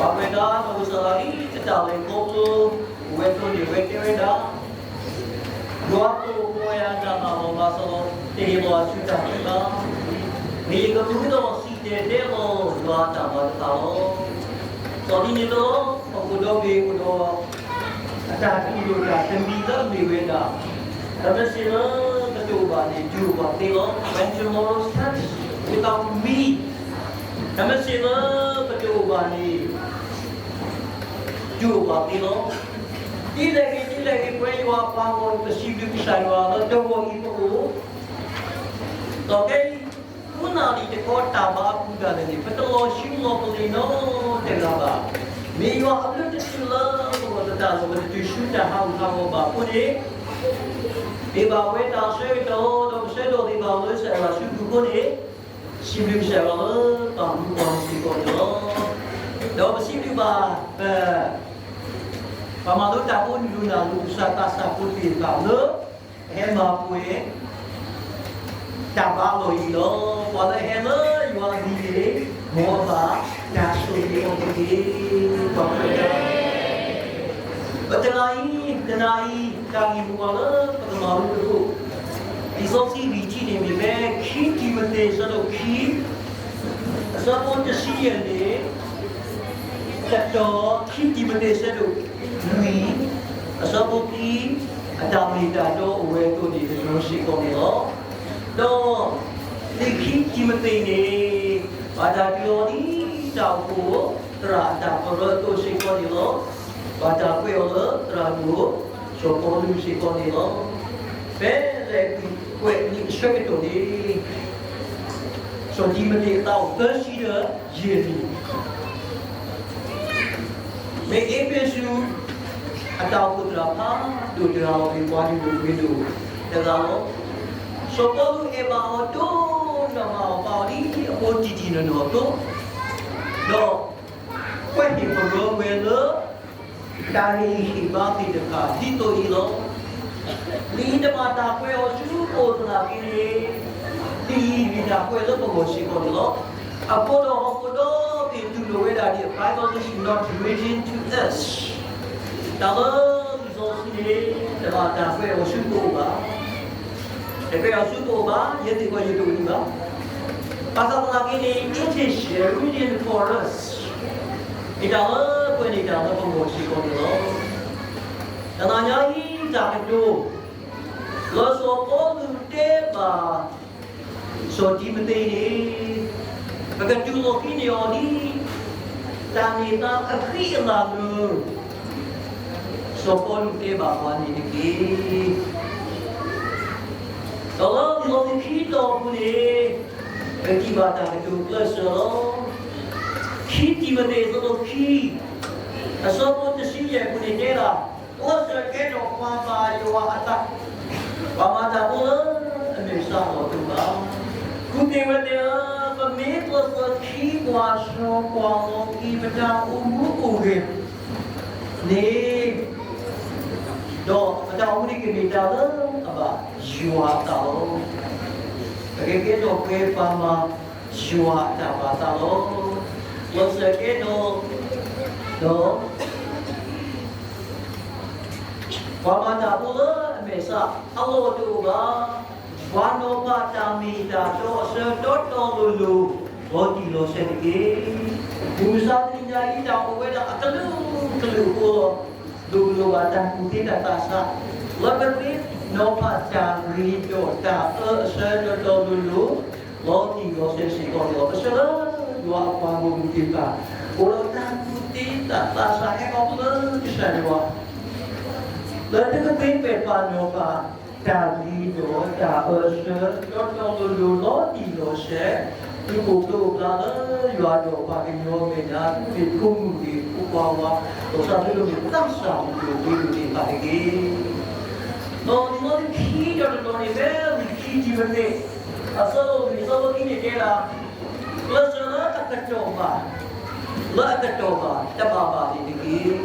ပှၤကွဲးဒၣ်ဒီးကစၢ်လၢအံၤ တၢ်လဲၤခီဖျိ အဝဲသိးန့ၣ် အဝဲတဲဝဲဒၣ်, ယွၤကိးပှၤယၤတၢ်ဘၣ်လီၤဘၣ်စးလီၤ တဟ့ၣ်လီၤအစုတၢ်သံဘၣ်, မ့ၢ်ယကမူဒီးစံၣ်တဲၤတဲလီၤယွၤအတၢ်ဘၣ်တဖၣ်လီၤ. ဒီးဒ်န့ၣ်အသိး ပကိးဒီးမ့ၢ်အိၣ်ဒီး အတၢ်တူၢ်လိာ်တၢ်တမံၤလၢအမ့ၢ်ဝဲဒၣ်, တၢ်မ့ၢ်စ့ၢ်လၢပတအိၣ်ဘၣ်န့ၣ် ဒုးအိၣ်ဘၣ်သ့လီၤ. When tomorrow starts without me, တၢ်မ့ၢ်စ့ၢ်လၢပတအိၣ်ဘၣ်န့ၣ် ဒုးအိၣ်ဘၣ်သ့လီၤ. ဒ်လဲၣ်ဂ့ၤ ဒ်လဲၣ်ဂ့ၤ ပဝဲယွၤအပှၤဂီၢ် ပစံးဘျုးကစၢ်ယွၤလၢတဂီၤအံၤပအိၣ်, ဒီးခဲအံၤ ခိၣ်နၢ်လံၤတခီတၢ်ဘါအပူၤဒၣ်လဲာ်န့ၣ် ပတလီၤဆူလီၤပလ့ၤနီတဂၤဘၣ်. မ့ၢ်ယွၤအဘျုးတစိၤလၢပဂီၢ်သတးဒီး ပတတုၤဆူတၢ်ဟးဂူာ်ဟးဂီၤဘၣ်အဃိန့ၣ်, မ့ၢ်ဘၣ်ဝဲတၢ်ဆၢကတီၢ်ဒီး ပဆၢဒိးသ့ၣ်ဘၣ်လၢကစၢ်ယွၤစုပူၤအဃိန့ၣ်, စံးဘျုးကစၢ်ယွၤလၢပာ်မူပှၤစ့ၢ်ကီးန့ၣ်လီၤ. ဒီးပစံးဘျုးဘၣ် ပ ပှၤမၤလိတၢ်ဖိနုာ်လိာ်နၢ်လိာ်ကစၢ်သးစၢ်ဖိသ့ၣ်တဖၣ်လၢ ဟဲမၤပှဲၤ တၢ်ဘါလီၢ်အံၤလီၤ. ပှၤလၢအဟဲလၢယွၤအမံၤန့ၣ် မ်အဘၣ်တၢ်ဆိၣ်ဂ့ၤအီၤတက့ၢ်. ပှၤကွဲးဒၣ် ပတနၤအံၤ တနၤအံၤ တၢ်ဂ့ၢ်မိၢ်ပှၢ်လၢပကမၤလိသကိး လံာ်စီဆှံလံာ်ထံန့ၣ်မ့ၢ်ဖဲ ခံတံၤမသ့း အဆၢဒိၣ်ခံ အဆၢဖိတဆံယဲၢ်န့ၣ် ကတီၢ် ခံတံၤမသ့း အဆၢဒိၣ်လွံၢ် အဆၢဖိခံ အတၢ်မ့ၢ်တၢ်တီအိၣ်ဝဲအသိးန့ၣ် ကတီၢ်စ့ၢ်ကီးန့ၣ်လီၤ. ဒီး လံာ်ခံတံၤမသ့းန့ၣ် ဘၣ်တၢ်ဒုးအီၤဒ်တၢ်အိၣ်ဖှိၣ်သရၣ်အတၢ်ပရၢအသိးစ့ၢ်ကီးန့ၣ်လီၤ. ဘၣ်တၢ်ကွဲးအီၤလၢသရၣ်ဒိၣ် စီၤပီလူးစ့ၢ်ကီးန့ၣ်လီၤ. ဖဲလဲၤကွံာ်ကွဲးနံၣ်အဆၢကတီၢ်န့ၣ် စီၤတံၤမသ့းအသးအိၣ်သၢဆံဒီးယဲၢ်နံၣ် မ့ၢ်အ့းဖ့းစူး အတၢ်အိၣ်ဖှိၣ်သရၣ်ဖးဒိၣ်တဂၤလီၤ. မ့ၢ်ပှၤလုၢ်ဒိၣ်ပှ့ၤဒိၣ်တဂၤလီၤ. စီၤပီလူးအဲၣ်ဘၣ်အီၤဒိၣ်နီၢ်မၤအီၤပာ်အီၤဒ်အဖိတံၢ်တံၢ်နီၢ်နီၢ်အသိး, ဒီး ကွဲးဟ့ၣ်ပရၢဝဲလၢ တၢ်ဂ့ၢ်ဟ့ၣ်ဂ့ၤဟ့ၣ်ဘါသ့ၣ်တဖၣ်ဒ်သိးအံၤလီၤ. လံာ်တဘၣ်တၢ်ကွဲးအီၤဆူပအိၣ်သနာ်က့န့ၣ်, လံာ်အံၤမ့ၢ်တၢ်ကွဲးလၢပဂီၢ်စ့ၢ်ကီးန့ၣ်လီၤ. အဃိဒီးဟီၣ်ခိၣ်ဒီဘ့ၣ်တူၢ်လိာ်ဝဲဒၣ်ဒ် a Bible is not written to us. တၢ်လၢလံာ်စီဆှံန့ၣ် တဘၣ်တၢ်ကွဲးအီၤဆူပအိၣ်ဘၣ်. တကွဲးအီၤဆူပအိၣ်ဘၣ်, ယဲသ့ၣ်ကီးယတအိၣ်ဒံးဘၣ်. ဘၣ်ဆၣ်သနာ်က့န့ၣ် it is written for us. မ့ၢ်တၢ်လၢကွဲးန့ၢ်တၢ်လၢပဂီၢ်စ့ၢ်ကီးန့ၣ်လီၤ. တနၤညါအံၤတၢ်ကတိၤ လၢစီၤပီလူးတဲဘၣ် စီၤတံၤမသ့းန့ၣ် ပကတူၢ်လိာ်ဃုန့ၢ်အီၤဒ် တၢ်န့ၢ်သါအဃံအလၤလၢ စီၤပီလူးတဲဘၣ်ပှၤန့ၣ်တက့ၢ်. ဒီးလၢလံာ်လီၢ်ခံတီၤအပူၤန့ၣ် ပထံၣ်ဘၣ်တၢ်ကတိၤကျဲးစၢးလီၤ. ခံတံၤမသ့းအဆၢဒိၣ်ခံ အဆၢဖိတဆံယဲၢ်အပူၤန့ၣ်တဲဒၣ်, ကျဲးစၢးကဲထီၣ်ပှၤဘၣ်ယွၤအသး, ပှၤမၤတၢ်ဖိလၢအမဲာ်ဆှးအလီၢ်တအိၣ်ဘၣ်. ကူၣ်သ့ၣ်ဝဲသ့ၣ်ဧၢ, ပမ့ၢ်ကျဲးစၢးခံပှၤဆှီပှၤလီၤက့ၤ ပတၢ်အိၣ်မူအိၣ်ဂဲၤန့ၣ် ဒီးပတၢ်အိၣ်မူန့ၣ်ကမ့ၢ်တၢ်လၢအဘၣ်ယွၤအသးလီၤ. ပကကဲထီၣ်ပှၤမၤယွၤအတၢ်ဘၣ်သးလီၤ. ကျဲးစၢးကဲထီၣ် ဒီး ပှၤမၤတၢ်ဖိလၢအမဲာ်ဆှးအလီၢ်တအိၣ်ဘၣ်. ပှၤနီၤဖးတၢ်မ့ၢ်တၢ်တီအဆၢတီတီလိၤလိၤ လီၤတံၢ်လီၤဆဲးတက့ၢ်. မုၢ်မဆါတနံၤညါအံၤ တၢ်အိၣ်ဝဲဒၣ်အကလုာ်ကလုာ်အဃိလီၤ. လိၣ်ကလိၣ်ဘၣ်တၢ်ကူၣ်သ့တၢ်သးဆး လၢပမ့ၢ်နီၤဖးတၢ်ဂ့ၤဒီးတၢ်အၢအဆၢတီတီလိၤလိၤ လီၤတံၢ်လီၤဆဲးစ့ၢ်ကီးန့ၣ်လီၤ. ပဆၢလၢယွၤအပှၤဂီၢ်မုၢ်သ့ၣ်တဖၣ် အိၣ်ဒီးတၢ်ကူၣ်သ့တၢ်သးဆး ဟဲခီဖျိလၢကစၢ်ယွၤ လၢတကပ့ၤပဲာ်ပာ်နီၤဖး တၢ်ဂ့ၤဒီးတၢ်အၢအဆၢ တီတီလိၤလိၤ လီၤတံၢ်လီၤဆဲး, သုအိၣ်ဖျိအိၣ်ဖျါလၢယွၤဒီးပှၤကညီအမဲာ်ညါ သုမ့ၢ်ဖိမုၣ်ဂ့ၤ ဖိခွါဝါ, ဒီးစးထီၣ်လၢမ့ၢ်သးစၢ်မုၢ်ကျိၤဝဲၤကွာ်သ့ၣ်တဖၣ်တက့ၢ်. ဒီးလံာ်လီၢ်ခံတီၤတတီၤန့ၣ် ဖဲလံာ်ခံတံၤမသ့း အဆၢဒိၣ်လွံၢ် အဆၢဖိခံန့ၣ်တဲဒၣ်, ကျဲးစၢးလၢအကတီၢ်ဘၣ် လၢအကတီၢ်ဘၣ် တဘၣ်ဘၣ်န့ၣ်တက့ၢ်.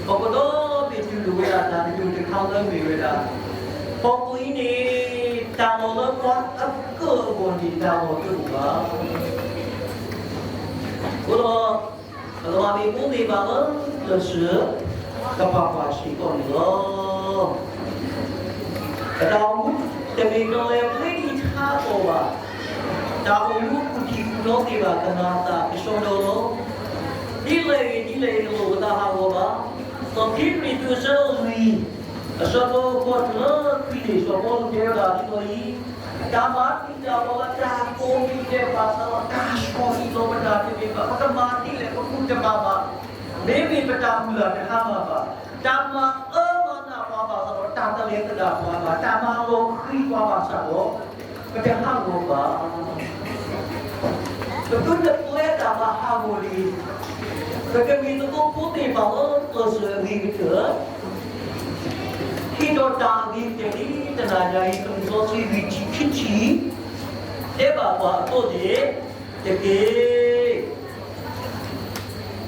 ပကဒီးဘ့ၣ်တူၢ်လိာ်ဝဲဒၣ်တၢ်ကတိၤတခါလၢမ့ၢ်ဝဲဒၣ်, ဟီၣ်ခိၣ်အံၤန့ၣ် တၢ်လီၢ်လၢပှၤအကၢၣ်အဂီၢ်န့ၣ် တၢ်လီၢ်တအိၣ်ဘၣ်. အဃိဒီး ပကဘၣ်မ့ၢ်ဖိသ့ၣ်တဖၣ်လၢ လၢစၢၤ ကပာ်ပှၤစ့ၢ်ကီးန့ၣ်လီၤ. ပတၢ်အိၣ်မူတမ့ၢ်ကလၢပျံၤတၢ်အီၣ်ဘၣ်, တၢ်အိၣ်မူအပူၤထံၣ်ပူၤဒီသ့ၣ်တဖၣ် ကမၤသးကဆှီဒီးလီၤ. ဒ်လဲၣ်ဂ့ၤဒ်လဲၣ်ဂ့ၤ တလိၣ်ပသးဟးဂီၤဘၣ်. စီၤဖံရံး အဆၢဒိၣ်လွံၢ် အဆၢဖိဃိးတုၤလၢခွံန့ၣ် စီၤပီလူးတဲဝဲဒၣ်ဒ်သိးအံၤ, တၢ်မၤတံာ်တာ်ပှၤလၢတၢ်ကိးမံၤဒဲးဘၣ်ဆၣ်ဒီး တၢ်ဆီၣ်လီၤပတၢ်တမ့ၢ်ဘၣ်. ပကမၤဒ်လဲၣ်ပကူၣ်တဘၣ်ဘၣ်, မ့မ့ၢ်ပတၢ်မုၢ်လၢ်တဟါမၢ်ဘၣ်. တၢ်မၤအၢမၤနးပှၤဘၣ်ဆၣ်ဒီး တၢ်တလဲၤသဒၣ်ပှၤဘၣ်, တၢ်မၤလီၤဃံၤပှၤဘၣ်ဆၣ်ဒီး ပတဟးဂီၤဘၣ်. ပသုတပျဲတၢ်ဘၣ်ဟးဂီၤလံ. ပကမ့ၢ်သကိးဖိသ့ၣ်တဖၣ်လၢ လၢစၢၤအဂ့ၤကတၢၢ်, ဟ့ၣ်ထီၣ်တၢ်အဂ့ၤကတၢၢ်လံ. တနၤညါအံၤ ပလံာ်စီဆှံလွံၢ်ထံၣ်ခံထံၣ် တဲဘၣ်ပှၤအသိးန့ၣ်တက့ၢ်. ဒီးယ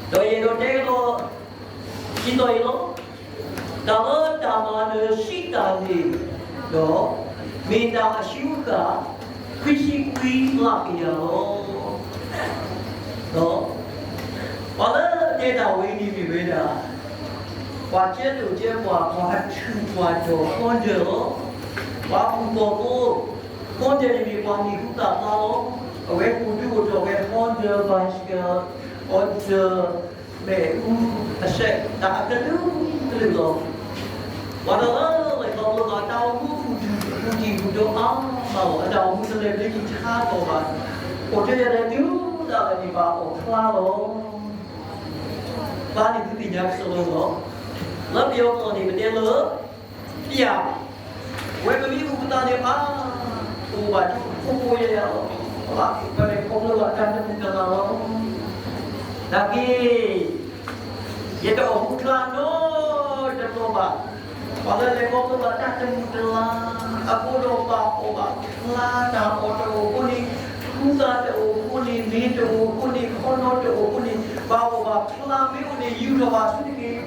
အဲၣ်ဒိးတဲလီၤ ဒ်သိးအံၤလီၤ. တၢ်လၢတၢ်မၤနၢၤစံးတၢ်န့ၣ်ဒီး မ့ၢ်တၢ်အဆူအဃၣ် ခွံဆံခွံလးကယၤလီၤ. ဒီး ပှၤလၢအတဲတၢ်ဝဲအံၤန့ၣ်မ့ၢ်ဝဲဒၣ် ပှၤကဲဒိၣ်ကဲပှၢ် ပှၤအထူးပှၤတီၤ founder လီၤ. ပှၤကူၣ်ဘၣ်ဖိ founder န့ၣ်မ့ၢ်ပှၤမံၤဟူသၣ်ဖျါလီၤ. အဝဲကူၣ်ဒူအိၣ်ထီၣ်ဝဲ founder bicycle, order မ့ၣ်အူအစဲး တၢ်အကလုာ်ကလုာ်လီၤ. ပှၤတဂၤလၢ်လၢ်ခီဖျိဘၣ် တၢ်အိၣ်မူအပူၤထံၣ်ပူၤဒီးအါမးလီၤ. အတၢ်အိၣ်မူတလဲၤဘျ့က့ၤဆါကီးဘၣ်. အိၣ်ထဲယၤဒီးတုၤဒၣ်လဲာ်န့ၣ် ဘၣ်အီၣ်ဖျါလီၤ. ဘၣ်န့ၣ်သုသ့ၣ်ညါကစီလီၤ. လၢပယီၤကျိာ်န့ၣ် ပတဲလၢ ပျၢ် ဝဲပမ့ၢ်အုၣ်ပသးန့ၣ်ဘၣ်, အိၣ်ဘၣ်ဒ်ဖိဖိယဲယဲလီၤ. ပဘၣ်ပလဲၤခီဖျိဘၣ်တၢ်တမုာ်တလၤလီၤ. နာ်က့ ယတအီၣ်မူဖျါနီတဘျီဘၣ်. ပှၤလၢလဲၤခီဖျိဘၣ်တၢ်တမုာ်တလၤ အဃိဒီးဘၣ်အီၣ်ဘၣ်ဖျါ, တၢ်အီၣ်တအိၣ်အဃိန့ၣ်, ဃုသးတအိၣ်အဃိန့ၣ်, မ့ၤတအိၣ်အဃိန့ၣ်, ခီနီတအိၣ်အဃိန့ၣ်, ဘၣ်အီၣ်ဘၣ်ဖျါ မ့ၢ်အိၣ်န့ၣ် ယူာ်ထီၣ်ဘၣ်ဆူတက့ၢ်.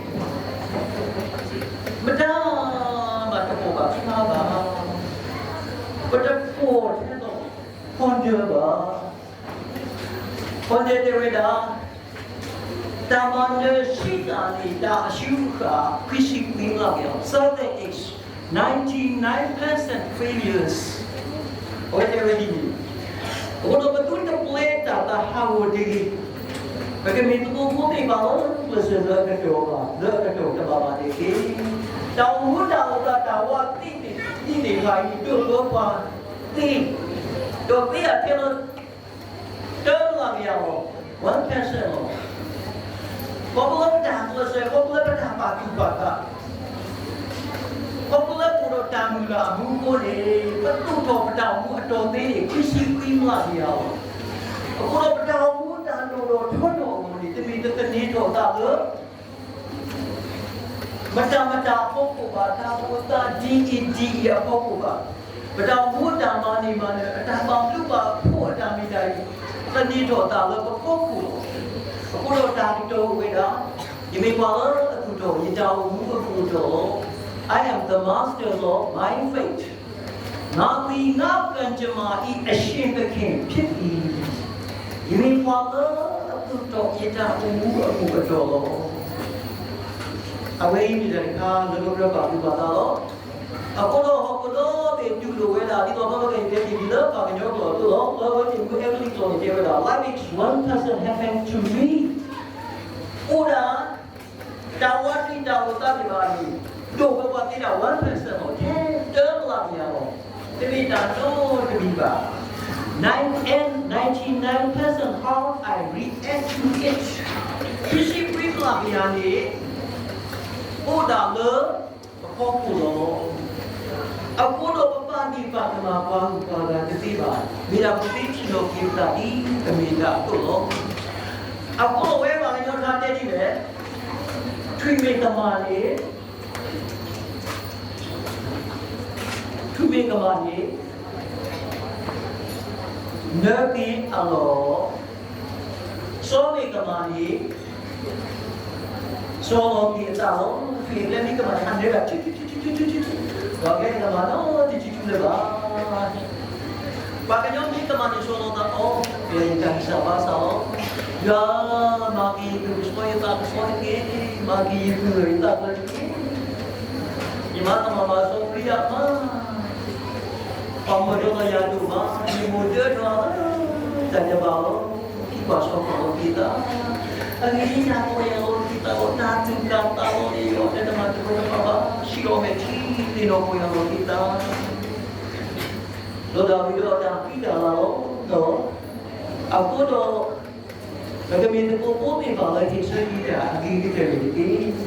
မတၤမးတအီၣ်ဘၣ်ဖျါဘၣ်. ပတအီၣ်ထဲသိး founder ဘၣ်. founder တဲဝဲဒၣ်, တၢ်မၤနၢၤစံးတၢ်န့ၣ် တၢ်အဆူအဃၣ် ခွံဆံခွံလးကယၤလီၤ. Survey is ninety-nine percent failures. အဝဲတဲဝဲဒ်န့ၣ်, အဃိဒီးပသုတပျဲတၢ်သးဟးဂီၤတဂ့ၤ. ပကမ့ၢ်သကိးဖိသ့ၣ်တဖၣ်လၢ လၢစၢၤလၢအကတီၢ်ဘၣ်, လၢအကတီၢ်တဘၣ်ဘၣ်န့ၣ်တက့ၢ်. တၢ်အိၣ်မူတၢ်အိၣ်သးတၢ်ဝးသ့ၣ်န့ၣ် ဒ်န့ၣ်တဖၣ်အံၤ ဒိၣ်ကၢပှၤသ့, ဒီးသ့အထဲလၢ တၢလးကယၤလီၤ, one percent လီၤ. ခီဖျိလၢပတၢ်ကျဲးစၢး, ခီဖျိလၢပတၢ်ပာ်သူၣ်ပာ်သး, ခီဖျိလၢပအိၣ်ဒီးတၢ်မုၢ်လၢ်အမူအဃိန့ၣ်, ပသူၣ်ထီၣ်ပတၢ်အိၣ်မူအတီၤသ့န့ၣ် ခွံဆံခွံလးကယၤလီၤ. အဃိဒီးပတၢ်အိၣ်မူတၢ်ဒိၣ်ထီၣ်ထီထီၣ်အဂီၢ်န့ၣ် တမ့ၢ်တသန့ၤထီၣ်သးလၢ မတၤမတၤအဖီခိၣ်ဘၣ်, တၢ်အိၣ်သးဒ်အံၤဒ်အံၤအဖီခိၣ်ဘၣ်. ပတၢ်အိၣ်မူအတၢ်မၤန့ၢ်မၤနၢၤ အတၢ်ပာ်ဘျုးပာ်ဖှိၣ်အတၢ်မ့ၢ်တၢ်တီ သန့ၤထီၣ်သးလၢပဖီခိၣ်လီၤ. အဃိဒီးတၢ်ကတိၤဝဲဒၣ်, ယမ့ၢ်ပှၤလၢအသူၣ်ထီၣ်ယတၢ်အိၣ်မူအပူၤအတီၤလီၤ. I am the master of my fate. ငါသည်ငါ့ကံကြမ္မာ၏ အရှင်သခင်ဖြစ်သည်. ယမ့ၢ်ပှၤလၢအသူၣ်ထီၣ်ယတၢ်အိၣ်မူအပူၤအတီၤလီၤ. အဝဲအံၤမ့ၢ်တၢ်တခါလၢပကြၢးပာ်သူၣ်ပာ်သးလီၤ. အဃိဒီးဟီၣ်ခိၣ်ဒီဘ့ၣ်တူၢ်လိာ်ဝဲဒၣ် ဒ်သိးပမ့ၢ်ကတဲတ့ၢ်လၢပှၤကညီကျိာ်အသိးလီၤ. လၢဝဲသ့ၣ်မူအဲကလံးကျိာ်န့ၣ်တဲဝဲဒၣ် Life is one person having to live. အိၣ်ဒၣ် တၢ်ဝးတံာ်တာ်အိၣ်သးသ့ၣ်တဖၣ်န့ၣ် ဒိၣ်ဝဲပှၤသ့ဒၣ် one percent လီၤ. ထဲတၢလးကယၤလီၤ. တမ့ၢ်တၢ်နီတမံၤဘၣ်. Nine and ninety-nine percent how I react to it. ခံဆံခွံလးကယၤန့ၣ် အိၣ်ဒၣ်လၢပဖီခိၣ်လီၤ. အဃိဒီးပပာ်ဒ့ၣ်ပာ်ကမၣ်ပှၤဂုၤပှၤဂၤတသ့ဘၣ်. မ့ၢ်ဒၣ်ပသ့ထံၣ်လိာ်က့ၤပသးဒ်အမ့ၢ်တၢ်အသိးလီၤ. အဃိဒီးဝဲပှၤကညီထါတဲဒ်လဲၣ်, ထွံၣ်မ့ၢ်ကမၣ်န့ၣ် ထွံၣ်မ့ၢ်ကမၣ်န့ၣ် နၢက့ၤအလီၢ်, စီၤမ့ၢ်ကမၣ်န့ၣ် စီၤလီၤက့ၤအသးလီၤ. ထွံၣ်အကျဲမ့ၢ်ကမၣ်န့ၣ် အနၢတၢ်ထူထူထူထူထူထူထူ, ဒီးအကျဲန့ၣ်ကမၣ်နီတထူထူလၢၤဘၣ်. ပှၤကညီမ့ၢ်ကမၣ်န့ၣ် စီၤလီၤသးအီၤ, ကဲတၢ်ကစၢ်ဘၣ်ဆၣ်လီၤ. တၢ်မၤက့ၤယပုၢ်ကဆှီယသးကဆှီတက့ၢ်, မၤက့ၤယပုၢ်ယသးကဆှီတက့ၢ်. ယမၤတၢ်မၤဘၣ်စီဆှံယၤမး, ပှၤမၢဒီးယၤဒိၣ်မး, ယမိၢ်ဒၢထီၣ်, တၢ်တဘၣ်လီၤ, ခံပှၤဆီၣ်ဖီၣ်လီၤက့ၤသး, အဂ့ၢ်ဒ်အံၤ, တၢ်ပီၢ်ယၢ်လီၤက့ၤသးဒီး တၢ်သူၣ်ကၢ်သးလီၤန့ၣ်ဒီး တၢ်တမၤတၢ်ဖိတဖၣ်ဘၣ်, ဆံးလီၤမဲာ်ထံသ့ၣ်နီၣ်ပီၢ်ယၢ်လီၤက့ၤသး ဒီးတၢ်ဝံၤဒီးတၢ်ဃံတၢ်လၤလီၤ. အဃိဒီး ပကမ့ၢ်သကိးဖိသ့ၣ်တဖၣ်လၢ ဟ့ၣ်ဆၢက့ၤတၢ်အဂ့ၤကတၢၢ်န့ၣ်တက့ၢ်, ဒီးပ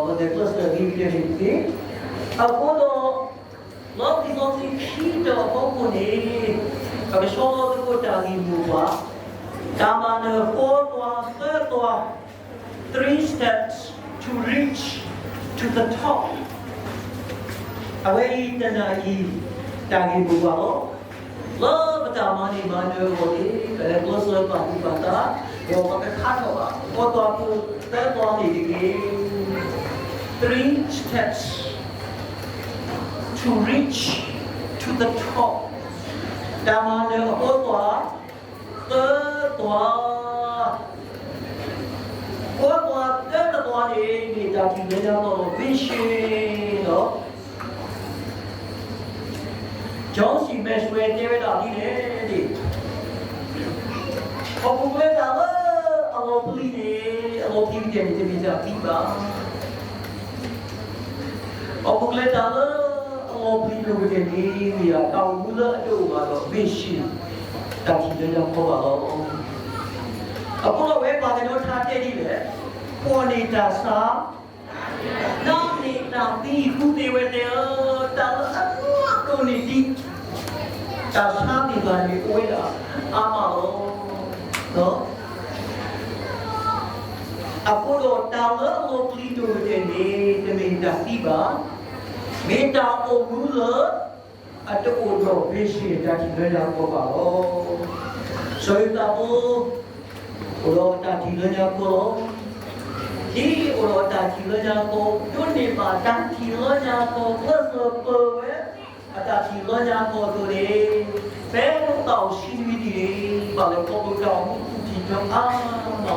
ကကျဲးစၢးအဂ့ၤကတၢၢ်န့ၣ်တက့ၢ်. အဃိဒီး လီၤပျံၤလီၤဖုးခံတီၤအဖီခိၣ်န့ၣ် ပကဆီလီၤသကိးတၢ်ဂ့ၢ်မိၢ်ပှၢ်, တၢ်မၤနၢၤဃိးသွါသၢသွါ, three steps to reach to the top. အဝဲအံၤတနၤအံၤ တၢ်ဂ့ၢ်မိၢ်ပှၢ်လီၤ. လၢပတၢ်မၤန့ၢ်မၤနၢၤအဂီၢ်န့ၣ် ပလဲၤကျဲးစၢးပာ်သူၣ်ပာ်သး, ဒီးပကခါထီၣ်ဘၣ် ဃိးသွါသၢသွါန့ၣ်တက့ၢ်. Three steps to reach to the top. တၢ်မၤနၢၤအဃိးသွါသၢသွါ, ဃိးသွါသၢတသွါန့ၣ် မ့ၢ်တၢ်ထံၣ်လၢညါကီၢ်လီၤ vision လီၤ. John C Maxwell တဲဝဲဒၣ်ဒ်လဲၣ်န့ၣ်, ဟီၣ်ခိၣ်ချၢတၢ်လၢအလီၤပျံၤန့ၣ် အလီၤပျံၤကတၢၢ်န့ၣ် တမ့ၢ်တၢ်သံဘၣ်. ဟီၣ်ခိၣ်ချၢတၢ်လၢအလီၤပျံၤဒိၣ်ကတၢၢ်န့ၣ် မ့ၢ်တၢ်အိၣ်မူလၢအတအိၣ်ဘၣ်ဒီး vision တၢ်ထံၣ်လၢညါကီၢ်ဘၣ်လီၤ. အဃိဒီးအဝဲပှၤကညီထါတဲဒ်လဲၣ်, ဖှီၣ်န့ၢ်တၢ်ဆါ, နးန့ၢ်တၢ်သံ, ဃုသ့ၣ်ဝဲတဲဧၢ, တၢ်လၢအနီၢ်ဒိၣ်န့ၢ်ဒံး တၢ်ဆါသ့ၣ်တဖၣ်န့ၣ် အိၣ်ဝဲဒၣ်အါမးလီၤ. အဃိဒီးတၢ်လၢအလီၤပျံၤဒိၣ်ကတၢၢ်န့ၣ် တမ့ၢ်တၢ်သံဘၣ်, မ့ၢ်တၢ်အိၣ်မူလၢ အတအိၣ်ဒီး vision တၢ်ထံၣ်လၢညါကီၢ်ဘၣ်လီၤ. စီၤယိၤသးဖိ အိၣ်ဒီးတၢ်ထံၣ်လၢညါကီၢ်လီၤ. ဒ်အိၣ်ဒီးတၢ်ထံၣ်လၢညါကီၢ် ဒိးန့ၢ်ဘၣ်တၢ်ထံၣ်လၢညါကီၢ် ကျဲးစၢးပၢၤဝဲ အတၢ်ထံၣ်လၢညါကီၢ်အသိးန့ၣ်, ဖဲသးအိၣ်ဆံနွံနံၣ်န့ၣ် ဘၣ်လဲၤခီဖျိတၢ်အိၣ်မူအပူၤထံၣ်တၢ်အါမးလီၤ.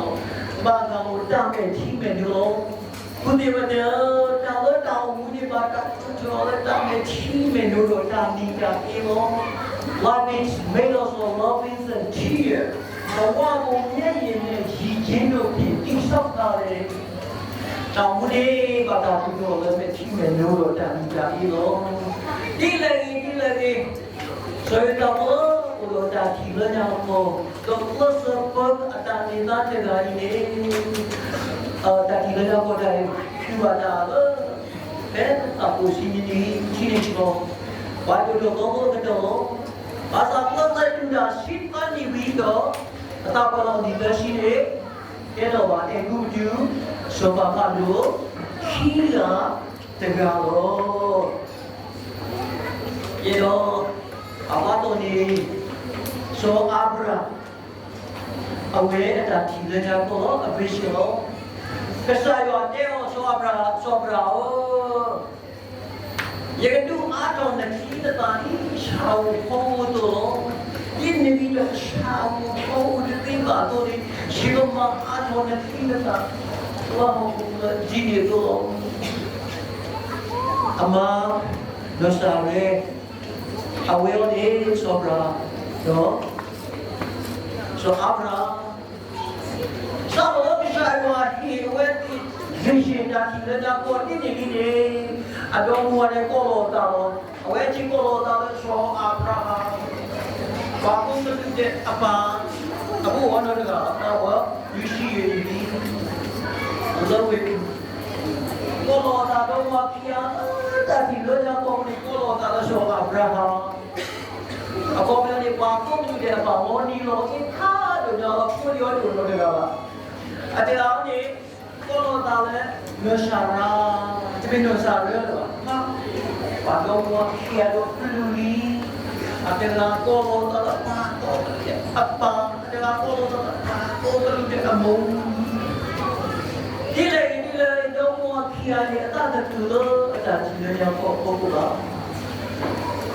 ဘၣ်ဃးလီၤတၢ်မဲာ်ထံမဲာ်နိလီၤ. ဃုသ့ၣ်ဝဲတဲဧၢ, တၢ်လၢတၢ်အိၣ်မူန့ၣ် ဘၣ်တၢ်ဃုထၢအီၤလၢတၢ်မဲာ်ထံမဲာ်နိဒီးတၢ်နံၤတၢ်အ့လီၤ. Life is made up of laughing and tears. ဘဝကို မျက်ရည်နဲ့ ရေချင်းတို့ဖြင့် တည်ဆောက်ထားတယ်. တၢ်အိၣ်မူန့ၣ် ဘၣ်တၢ်ဃုထၢအီၤလၢမဲာ်ထံမဲာ်နိဒီးတၢ်နံၤတၢ်အ့လီၤ. ဒ်လဲၣ်ဂ့ၤ ဒ်လဲၣ်ဂ့ၤ, စီၤယိၤသးဖိ အိၣ်ဒီးတၢ်ထံၣ်လၢညါကီၢ်, ဒီးကျဲးစၢးပၢအတၢ်န့ၢ်သါတဂၤအံၤန့ၣ်, တၢ်ထံၣ်လၢညါကီၢ်တၢ်အံၤ တူၢ်ဘၣ်တၢ်လၢ ဖဲသးအိၣ်ဆံနွံနံၣ် ဆံးန့ၢ်ဆံးလီၤ. ပှၤဒိၣ်ထီၣ်သီဖိကတၢၢ်လီၤ. ဘၣ်ဆၣ်ကျဲးစၢးတူၢ်တၢ်ဆံးတဖၣ်န့ၣ်ဝံၤဒီး အသးပှၢ်လီၤနံၣ်သၢဆံန့ၣ်, ကဲထီၣ်ဘၣ်အဲၤကူပတူး စီၤပၤဖးလိၣ် ခံဂၤတဂၤလီၤ. ယဲဒီး အဘၣ်တီၢ်န့ၣ် စီၤအၤဘြၤဟၣ် အဝဲအတၢ်ထံၣ်လၢညါကီၢ်လီၤ အ vision လီၤ. ကစၢ်ယွၤတဲအီၤ စီၤအၤဘြၤဟၣ်, စီၤအၤဘြၤဟၣ်ဧၢ, ယကဒုးအါထီၣ်နချံနသၣ်ဒ် ဆၣ်ဧိၤဖီဧိၤအသိးလီၤ. ဒ်နမံၤဒီးဆၣ်ဧိၤဖီဧိၤတသ့ဘၣ်အသိးန့ၣ်, ယကမၤအါထီၣ်နချံနသၣ် လၢဟီၣ်ခိၣ်ချၢဒ်န့ၣ်အသိးလီၤ. အမါ နီၢ်စၤရဲ, အဝဲအံၤန့ၣ် စီၤအၤဘြၤဟၣ်, စီၤအၤဘြၤဟၣ် စးထီၣ်လၢကစၢ်ယွၤဟ့ၣ်အဝဲသ့ၣ် vision တၢ်ထံၣ်လၢညါကီၢ်ဒ်န့ၣ်လံန့ၣ်, အဒီမါဝၤန့ၣ်ကိးလီၤအသးလီၤ. အဝဲသ့ၣ်ကိးလီၤအသးလၢစီၤအၤဘြၤဟၣ်, ပှၤကိးကလုာ်ဒဲးအပၢ်, အဖိအနီၢ်တဂၤ, တၢ်ဝဲ လွံၢ်ဆံယဲၢ်နံၣ်လံ, လၢဝ့ၢ်ပူၤ, ကိးလီၤအသးဒီမါဝၤခံဂၤလၢတၢ်ထံၣ်လၢညါကီၢ်န့ၣ် ကိးလီၤအသးလၢစီၤအၤဘြၤဟၣ် အခီပညီန့ၣ် ပှၤကိးကလုာ်ဒဲးအပၢ် မ်နံၤလီၤအ့ၣ်ဖးဒိၣ်ညါလီၤ ဖိလံၤအီၤတအိၣ်နီတဂၤဘၣ်. အတဂၤန့ၣ် ကိးလီၤအသးလၢ နီၢ်စၤရါ, တမ့ၢ်နီၢ်စၤရါလၢၤဘၣ်, ပှၤဒီမါဝၤခံဂၤဒီးကလုာ်လံ. အတဂၤကိးလီၤအသးလၢပှၤကိးကလုာ်ဒဲးအပၢ်, အတဂၤကိးလီၤအသးလၢပှၤကိးကလုာ်ဒဲးအမိၢ် ဒ်လဲၣ်ဂ့ၤဒ်လဲၣ်ဂ့ၤ ဒီမါဝၤခံဂၤန့ၣ် အသးတတူၢ်လၢအတၢ်ထံၣ်လၢညါကီၢ်အဖီခိၣ်ဘၣ်.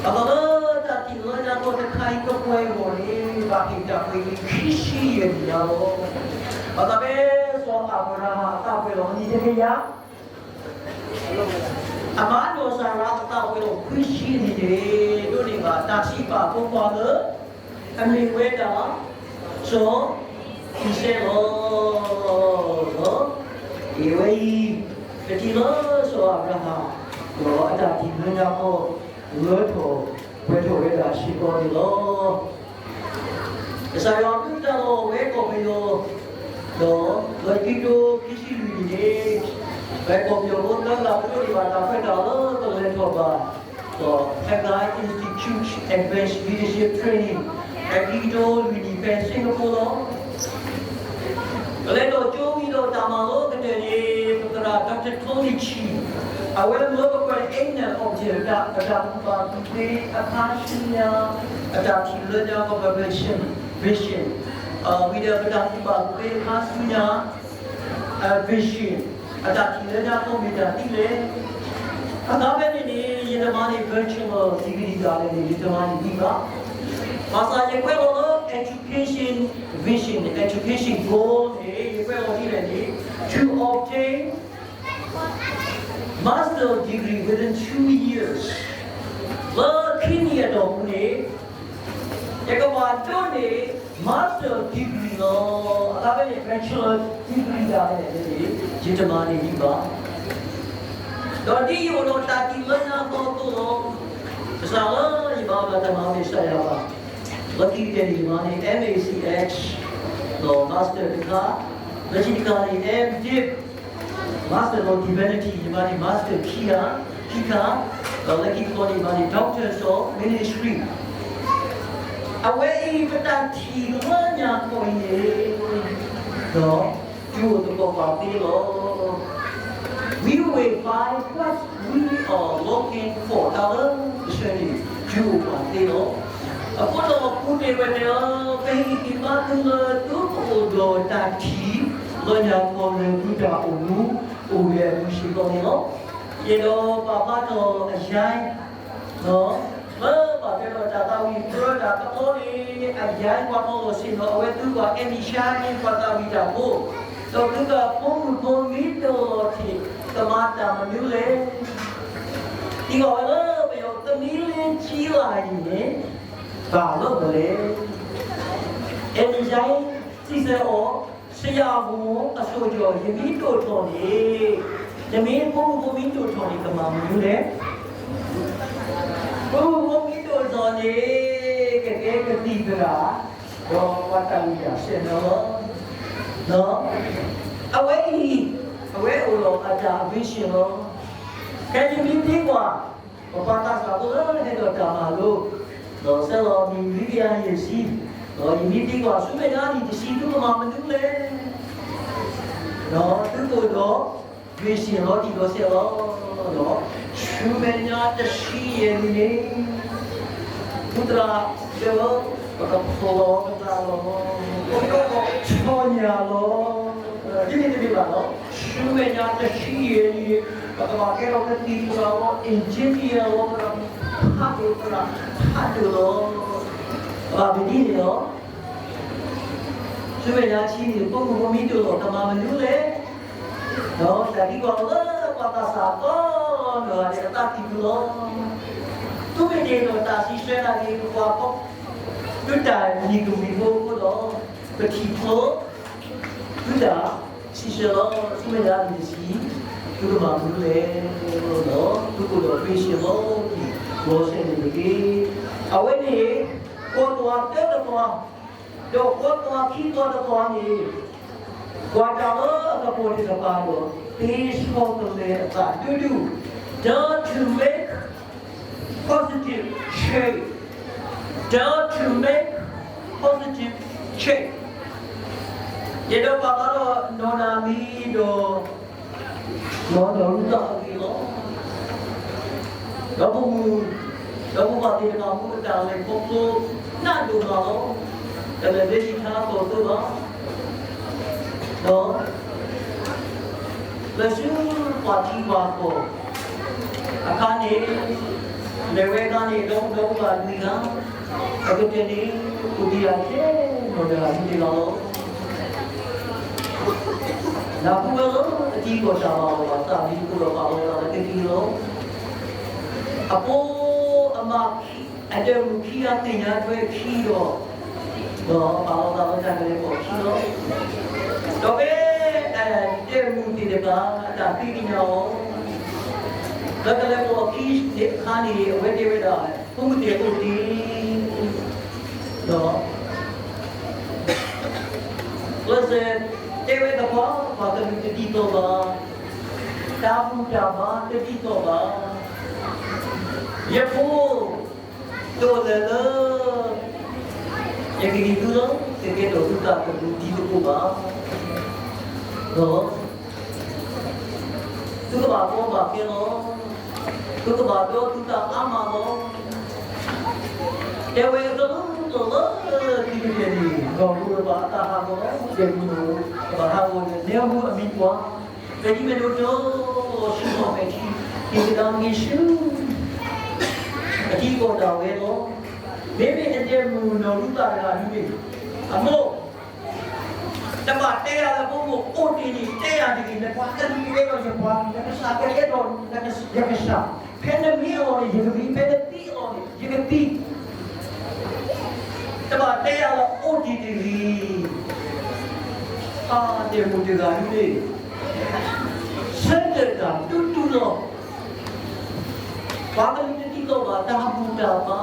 အသးလၢတၢ်ထံၣ်လၢညါ တၢ်လီၢ်တခါအံၤကပှဲၤအဂီၢ်န့ၣ် ဘၣ်ဟ့ၣ်တၢ်ပှဲၤက့ၤခံဆံယဲၢ်နံၣ်ညါလီၤ. ဘၣ်သးဖဲစီၤအၤဘြၤဟၣ်အသးပှဲၤထီၣ်အနံၣ်တကယၤ အမါနီၢ်စၤရါအသးပှဲၤထီၣ်ခွံဆံနံၣ်န့ၣ် ဒိးန့ၢ်ဘၣ်တၢ်စံးပာ်ဖိခွါလၢ အမ့ၢ်ဝဲဒၣ် စီၤအံၤစဲးလီၤ. အဝဲအံၤ ပထံၣ်လၢစီၤအၤဘြၤဟၣ် ဒီးအတၢ်ထံၣ်လၢညါခီ လၢထီၣ်ပှဲၤထီၣ်ဝဲဒၣ်စ့ၢ်ကီးန့ၣ်လီၤ. ကစၢ်ယွၤအကလုၢ်ကထါလီၤဝဲကီၢ်ပယီၤ ဒီးလၢခံကထိခံဆံလွံၢ်နံၣ်န့ၣ် ပကီၢ်ပယီၤဖိသၢဂၤပဒိးန့ၢ်ဘၣ်တၢ်ခွဲးတၢ်ယာ်လၢကလဲၤထီၣ်ဘၣ် ဒီး Haggai Institute Advanced Leadership Training လၢခံကထိလွံၢ်နံၣ်ဖဲ Singapore လီၤ. ပလဲၤထီၣ်ကၠိဝံၤဒီးတၢ်မၤလိကတၢၢ်န့ၣ် ပသရၣ် Doctor Tony Chi အဝဲမၢပကွၢ် aim and objective တၢ် ပတၢ်ကူၣ်ဘၣ်ကူၣ်သ့ အခါဆူညါ အတၢ်ထံၣ်လၢညါခီ vision, vision ဝံၤဒီးပတၢ်ကူၣ်ဘၣ်ကူၣ်သ့အခါဆူညါ vision အတၢ်ထံၣ်လၢညါခီမ့ၢ်တၢ်ဒ်လဲၣ်. အဃိဖဲန့ၣ်န့ၣ် ယတမၤန့ၢ် bachelor degree ဒၣ်လဲာ်န့ၣ် ယတမၤန့ၢ်ဒံးဘၣ်. ဘၣ်ဆၣ်ယကွဲးလီၤလၢ education vision, education goal န့ၣ် ယကွဲးလီၤဒ်လဲၣ်န့ၣ် to obtain master degree within two years လၢခံနံၣ်အတီၢ်ပူၤန့ၣ် ယကဘၣ်ဒိးန့ၢ် master degree လီၤ. အဃိဖဲန့ၣ် bachelor degree ဒၣ်လဲာ်န့ၣ် ယတမၤန့ၢ်ဒံးဘၣ်. ဒီးဒ်ယအိၣ်ဒီးတၢ်ထံၣ်လၢညါခီအသိးလီၤ. ဘၣ်ဆၣ်လၢယဘၣ်ဘၣ်တၢ်မၤမ့ၢ်စၢ်ယွၤဘၣ်. လၢခံကတၢၢ်န့ၣ် ယမၤန့ၢ် M A C X ဒီး master တခါ, လၢခံတခါန့ၣ် M Div master of divinity ယမၤန့ၢ် master ခံခါ, ခံခါ, ဒီးလၢခံတခါန့ၣ် ယမၤန့ၢ် Doctors of Ministry. အဝဲအံၤပတၢ်ထံၣ်လၢညါခီအံၤန့ၣ် ဒီး တုၤအိၣ်သကိးပှၤသ့လီၤ. We will find what we are looking for တၢ်လၢပဆၢန့ၣ် တုၤအိၣ်ပှၤသ့လီၤ. အဃိဒီးပူၤတ့ၢ်ဝဲန့ၣ်လီၤ ပဟ့ၣ်ဂံၢ်ဘါသုလၢသုကအိၣ်ဒီးတၢ်ထံၣ် လၢညါခီလၢသုတၢ်အိၣ်မူ အိၣ်ဝဲအပူၤစ့ၢ်ကီးန့ၣ်လီၤ. ယအဲၣ်ဒိးပာ်ဖျါထီၣ်အယါ လၢပှၤကဲထီၣ်တၢ်သးဝံၣ်ပြၢတၢ်တဘျီန့ၣ် အယါပှၤနီၣ်လီၤဆ့ၣ်နီၤ အဝဲသုကွၢ် အဲၣ်မံၤၡါန့ၣ် ပှၤသးဝံၣ်တၢ်ဖိ, ဒီးသုကွၢ်ဖိမုၣ်ဖိမံၤဒိၣ်လီၤထံး ကမၤတၢ်မနုၤလဲၣ်. သံကွၢ်ဝဲလၢပယီၤ သမီးလေးကြီးလာရင် ဘာလုပ်မလဲ. အဲၣ်မံၤၡါ စံးဆၢအီၤ ဆရာဝန် အဆိကတၢၢ် ယမံၤဒိၣ်ထီၣ်န့ၣ်, နမ့ၢ်ဖိမုၣ်ဖိမံၤဒိၣ်ထီၣ်န့ၣ် ကမၤမနုၤလဲၣ်. ဖိမုၣ်ဖိမံၤဒိၣ်ထီၣ်န့ၣ် ကကဲကသံၣ်သရၣ်, ဒီးပှၤတၢ်ဂံၢ်တၢ်စဲးနီၤလီၤ. အဝဲအံၤ, အဝဲအိၣ်ဒီးအတၢ် vision လီၤ. ခဲအံၤယမ့ၢ်သံကွၢ် ပပှၤသးစၢ်ဖိလၢဟဲဒီးတၢ်မၤလိ, ဒီးဆဲးလီၤမံၤ လွံၢ်ကယၤယဲၢ်ဆံ, ဒီးယမ့ၢ်သံကွၢ် ဆူမဲာ်ညါနံၣ်တဆံ သုကမၤမနုၤလဲၣ်. ဒီးသုကအိၣ်ဒီး vision လီၤတံၢ်လီၤဆဲးလီၤ. ဒီးဆူမဲာ်ညါတဆံယဲၢ်နံၣ်န့ၣ် မူသရၣ်တဲဝဲ ပကဖီၣ်လီၤပသးလီၤ, ပကဆီၣ်ညၣ်လီၤ. ဒ်န့ၣ်တမ့ၢ်ဘၣ်လီၤ. ဆူမဲာ်ညါတဆံယဲၢ်နံၣ်န့ၣ် ပကဘၣ်ကဲထီၣ်ကသံၣ်သရၣ်လီၤ, engineer လီၤ, ပကဖးဒိၣ်သရၣ်ဖးဒိၣ်လီၤ. ဘၣ်မနုၤန့ၣ်လီၤ. ဆူမဲာ်ညါတဆံန့ၣ် ဖိမုၣ်ဖိမံၤဒိၣ်ထီၣ် ကမၤမနုၤလဲၣ်. ဒီးတၢ်သံကွၢ်လၢပှၤသးစၢ်ကိးနီၢ်ဂၤဒဲးအသးသံကွၢ်လီၤ. သုမ့ၢ်တ့ၢ်ဒီးတၢ်စံးဆၢတၢ်န့ၣ် ပှၤ သုတၢ်နံၤကမှံၤဖိအဃိဒီး ပထံၣ်ဖျိ သုတၢ်စံးဆၢလီၤ. ဆူမဲာ်ညါနံၣ်တဆံ သုကမၤမနုၤလဲၣ်. ဒီးသုကအိၣ်ဒီး vision လီၤတံၢ်လီၤဆဲးန့ၣ်တက့ၢ်. အဝဲန့ၣ် ကွၢ်ကွၢ်တၢတကွၢ် ဒီးကွၢ်ကွၢ်ခံကွၢ်တကွၢ်န့ၣ် ကွၢ်တၢ်လၢအကပီၤတကပၤဒီး သ့ဆီတလဲအသးဒူဒူ, dare to make positive change, dare to make positive change. ယအဲၣ်ဒိးပာ်ဖျါထီၣ်နီၢ်နီၢ်မံၤဒီး နီၢ်နီၢ်မံၤတၢ်အဂ့ၢ်လီၤ. ဒီးပမုၢ်, ဒီးပပှၤသ့ၣ်တဖၣ်မူအတၢ်လဲၤခီဖျိ နးဒိၣ်မးလီၤ. တလဲၤဘၣ်ဆံးထါအသီၣ်သိဘၣ်. ဒီး လၢဆူပှၤထံပှၤကီၢ်အခါန့ၣ် လဲၤဝဲဒၣ်န့ၣ် ဒီဒီဘၣ်လွံၢ်ဂၤ, အကတၢၢ်န့ၣ် အိၣ်တ့ၢ်ယၤထဲနီၢ်တဂၤဒ်န့ၣ်လီၤ. နၢ်ဟူဝဲလၢအတံၤကီၢ်တၢ်ဘၣ်အီၤဘၣ်သးလံအဃိဒီး ပာ်လီၤသးလၢကသံလီၤ. အဖိအမါ အတၢ်မုၣ်ခံဂၤသ့ၣ်ညါထွဲခံဒီး ဒီးပာ်လီၤသးလၢတၢ်ကလဲၤပိာ်အခံလီၤ. ဒီးဖဲ အတၢ်မုၣ်သ့ၣ်တဖၣ် အတၢ်ဃ့ကညးအီၤ လၢကလဲၤပိာ်အခံန့ၣ်အခါန့ၣ် အဝဲတဲဝဲဒၣ် ဖိမုၣ်သ့ၣ်အိၣ်တ့ၢ် ဒီး ကျဲးစၢးတဲဝဲသပှၢ် ပှၤကလုာ်တဒ်သိးဘၣ်, တၢ်ဘူၣ်တၢ်ဘါတဒ်သိးဘၣ်. ယဖိ တအိၣ်လၢၤလၢ ယကဟ့ၣ်သုလၢ ကကဲထီၣ်သုသးသမူဒ်သကိးဘၣ်. ဒီး သုကဘၣ်ကီဘၣ်ခဲလီၤ. သုကဘၣ်ဒီးသုသးအါမးလီၤ. တဲဝဲအကလုာ်ကလုာ်လၢခံကတၢၢ်န့ၣ် ဒီးမူဝဲဘၣ်အတၢ်ဟးဂီၤလီၤ. တဲမူနီၢ် ကဘၣ်ဟးဂီၤန့ၣ် နဲမူအမံၤပှၢ် ပယီၤမ့ၢ်ဒိၣ်ထီၣ် ဆူၣ်ထီၣ်မဲာ်ထံ က့ၤကဒါက့ၤဆူ အတံၤကီၢ်တၢ်ဝဲလီၤ. မ့မ့ၢ်အတဲမူနီၢ်ရူၤသးတဂၤဒ်န့ၣ် အမိၢ် တဘၣ်တဲယၤလၢဖိမုၣ်အိၣ်တ့ၢ်န့ၣ် တဲယၤတဂ့ၤ, နပှၤကလုာ်ကအဲၣ်ဒိးယပှၤ, နကစၢ်ကအဲၣ်ဒိးယကစၢ်, ဖဲနမ့ၢ်အလီၢ်န့ၣ် ယကမံ, ဖဲနသံအလီၢ်န့ၣ် ယကသံ. တဘၣ်တဲယၤလၢအိၣ်တ့ၢ်တဂ့ၤ. အတဲမူတဂၤဒ်န့ၣ် ဆၢထၢၣ်တၢ်တူၢ်တူၢ်လီၤ. ပှၤကလုာ်တဒ်သိးဘၣ်, တၢ်ဘူၣ်တၢ်ဘါ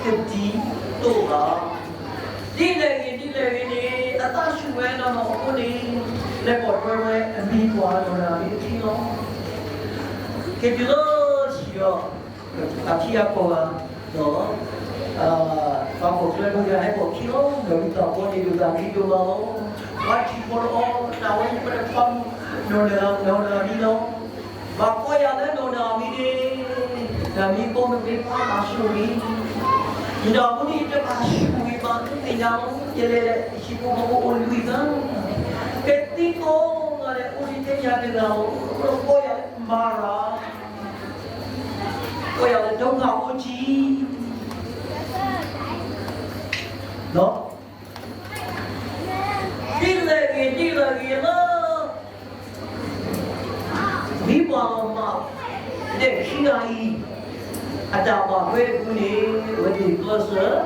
တဒ်သိးဘၣ်. ဒ်လဲၣ်ဂ့ၤဒ်လဲၣ်ဂ့ၤန့ၣ် အသးဆူၣ်ဝဲနီၢ်နီၢ်အဃိန့ၣ် လဲၤပိာ်ထွဲဝဲအမံၤပှၢ်နီၢ်နီၢ်အမံၤတထံၣ်လီၤ. က့ၤတုၤလၢဆံးဒီး အထံအကီၢ်ဂၤ ဒီး ပှၤပိာ်ထွဲမုၢ်ဂၤဟဲပိာ်ခံလီၤ. နီၢ်ရူၤသးဖိန့ၣ် ဒိၣ်သးမံဒိၣ်မးလီၤ. ပှၤထံၣ်ဖိလီၤအီၤ တၢ်ဝဲန့ၣ် ပတခွါမုၣ် နီၢ်နီၢ်နီၢ်နီၢ်မံၤလီၤ. ဘၣ်ကိးယၤလၢနီၢ်နီၢ်မံၤန့ၣ် နမံၤကိးမ့ၢ်မ့ၢ်ပှၤဘၣ်ဆိၣ်ဂ့ၤ, ယတၢ်မူန့ၣ် ယတဘၣ်ဆိၣ်ဂ့ၤဘၣ် သုသ့ၣ်ညါလီၤ. ယလဲၤလဲၤ ယဟံၣ်ဖိဃီဖိအိၣ်လွံၢ်ဂၤ, ကသံကိးဂၤဒဲး အိၣ်ဒံးထဲယၤတဂၤလီၤ. ကိးယၤလၢမၤရၤ ကိးယၤလၢ ဒုက္ခအိုးကြီး, ဒ်လဲၣ်ဂ့ၤဒ်လဲၣ်ဂ့ၤလၢ မံၤပှၢ်လီၤမး ဒဲးခံဂၤအံၤ အတၢ်ဘၣ်ထွဲအပူၤန့ၣ် အဝဲသ့ၣ်ကျဲးစၢး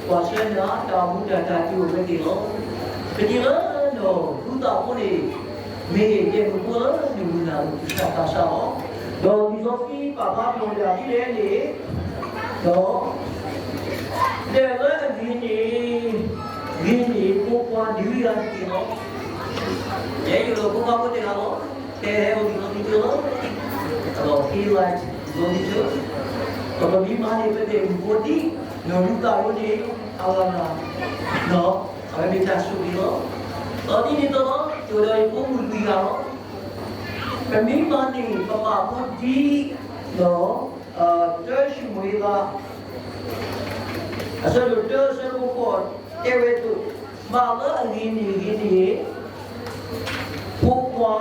ကွၢ်ဆၢနၤတၢ်မူတၢ်တၢ်တုၤအဝဲသ့ၣ်လီၤ. ပထံၣ်လၢနီၢ်ရူၤသးဖိန့ၣ် မ့ၢ်ဒဲးမုၣ်ဖိလၢနမုၢ်နၤ ကစၢ်သးစၢ်လီၤ. ဒီးလံာ်စီဆှံပာ်ဖျါထီၣ်ဝဲဒၣ်ဒ်လဲၣ်န့ၣ် ဒီး ဒဲးလၢအဂ့ၤန့ၣ် ဂ့ၤန့ၢ်ဖိခွါဒုးဂၤတက့ၢ်လီၤ. ယဲယိၤလီၤဖိခွါဖိတဂၤလီၤ. တဲဟဲအိၣ်ဒံးလီၤဒံးကၠိလီၤ. ဒီးဟ့လၢဒံးလီၤဒံးကၠိ, ဒီးပမ့ၢ်မၤန့ၢ်ပဒဲးမုၣ်ဖိဒ် နီၢ်ရူၤသးဖိန့ၣ် အလီၢ်လၢ် အဝဲမ့ၢ်တၢ်ဆိၣ်ဂ့ၤလီၤ. ဒီးဒ်န့ၣ်အသိးလီၤ ယအိၣ်ဒီးယဖိမုၣ်လွံၢ်ဂၤလီၤ. ပမ့ၢ်မၤန့ၢ်ပမၤဖိဒ် ဒီး တၢၡမူၤအ့လး အဆၢဒိၣ်တၢ အဆၢဖိဃိး တဲဝဲအသိး, မၤလၢအဂ့ၤန့ၢ်ဂ့ၤန့ၢ် ဖိခွါ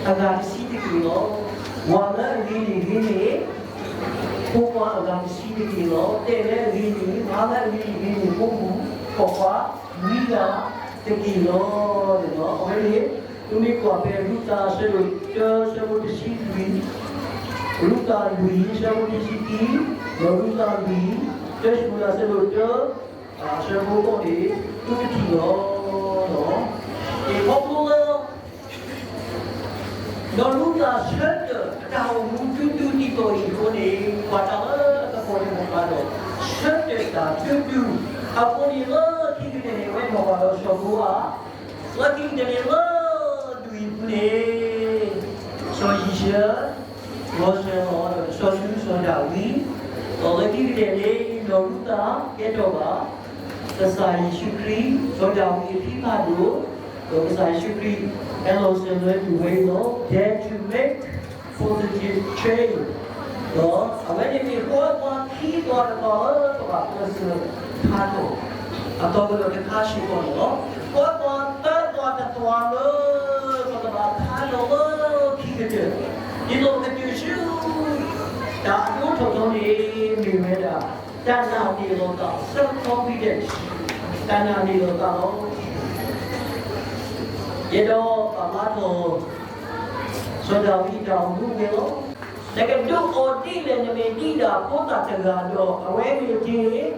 အဂၤတဆံတက့ၢ်လီၤ. မၤလၢအဂ့ၤန့ၢ်ဂ့ၤန့ၢ် ဖိခွါအဂၤတဆံတက့ၢ်လီၤ. တဲလၢအဂ့ၤန့ၢ် မၤလၢအဂ့ၤန့ၢ်ဂ့ၤန့ၢ် ဖိမုၣ်ဖိခွါ လွံၢ်ဂၤတက့ၢ်လီၤ. အဝဲန့ၣ် ပမ့ၢ်ကွၢ်ဖဲရူၤသးအဆၢဒိၣ်တၢ အဆၢဖိတဆံလွံၢ်, ရူၤသးလွံၢ် အဆၢဖိတဆံခံ, ဒီးရူၤသးလွံၢ် တၢၡမူၤအ့လးအဆၢဒိၣ်တၢ အဆၢဖိဃိးန့ၣ် သုကထံၣ်လီၤ. အံၤခီဖျိလၢ နီၢ်ရူၤသးဆၢထၢၣ်တၢ်အိၣ်မူတူၢ်တူၢ်ဒ်သိးအံၤအဃိန့ၣ် ကွၢ်တၢ်လၢအကပီၤန့ၣ်မ့ၢ်ပှၤဒီး ဆၢထၢၣ်တၢ်တူၢ်တူၢ် အဃိန့ၣ်လၢခံကတၢၢ်န့ၣ် အဝဲမ့ၢ်ပှၤဒီးစီၤဘိအး, လၢခံကတၢၢ်န့ၣ်လၢ ဒွံၣ်အပူၤန့ၣ် စီၤယံၡဲ လီၤစၢၤလီၤဒီး စီၤစူၤစီၤဒၤဝံး, ဒီးလၢခံကတၢၢ်န့ၣ် နီၢ်ရူၤသးကဲထီၣ်ဘၣ် ကစၢ်ယ့ၣ်ၡူးခရံာ် စီၤဒၤဝံးအဖံဖးဒိၣ်, ဒီးကစၢ်ယ့ၣ်ၡူးခရံာ် ဟဲလီၤစၢၤလၢဒွံၣ်ဝဲအံၤလီၤ. Dare to make positive change. ဒီးအဝဲန့ၣ်မ့ၢ်ပှၤခံပှၤတပၤလၢပဘၣ်ကျဲးစၢးဖးဒိၣ် အသီကဒီးတခါစ့ၢ်ကီးန့ၣ်လီၤ. ပှၤသၢပှၤတပၤလၢ ပကဘၣ်ဖးဒိၣ်လၢခံကတၢၢ် ဒ်သိးပကတုၤဆူ တၢ်အဒိၣ်ထီၣ်ထီန့ၣ် မ့ၢ်ဝဲဒၣ် တၢ်နာ်န့ၢ်လီၤသး self confidence, တၢ်နာ်န့ၢ်လီၤသးလီၤ. ယဲဒီးပမၤထီၣ် စီၤဒၤဝံးတၢ်အိၣ်မူဝဲလီၤ. နကဒုးအီၤဒ်လဲၣ် နမ့ၢ်ဒံးဒၣ်ဖိသၣ်တဂၤဒီး အဝဲမ့ၢ်တ့ၢ်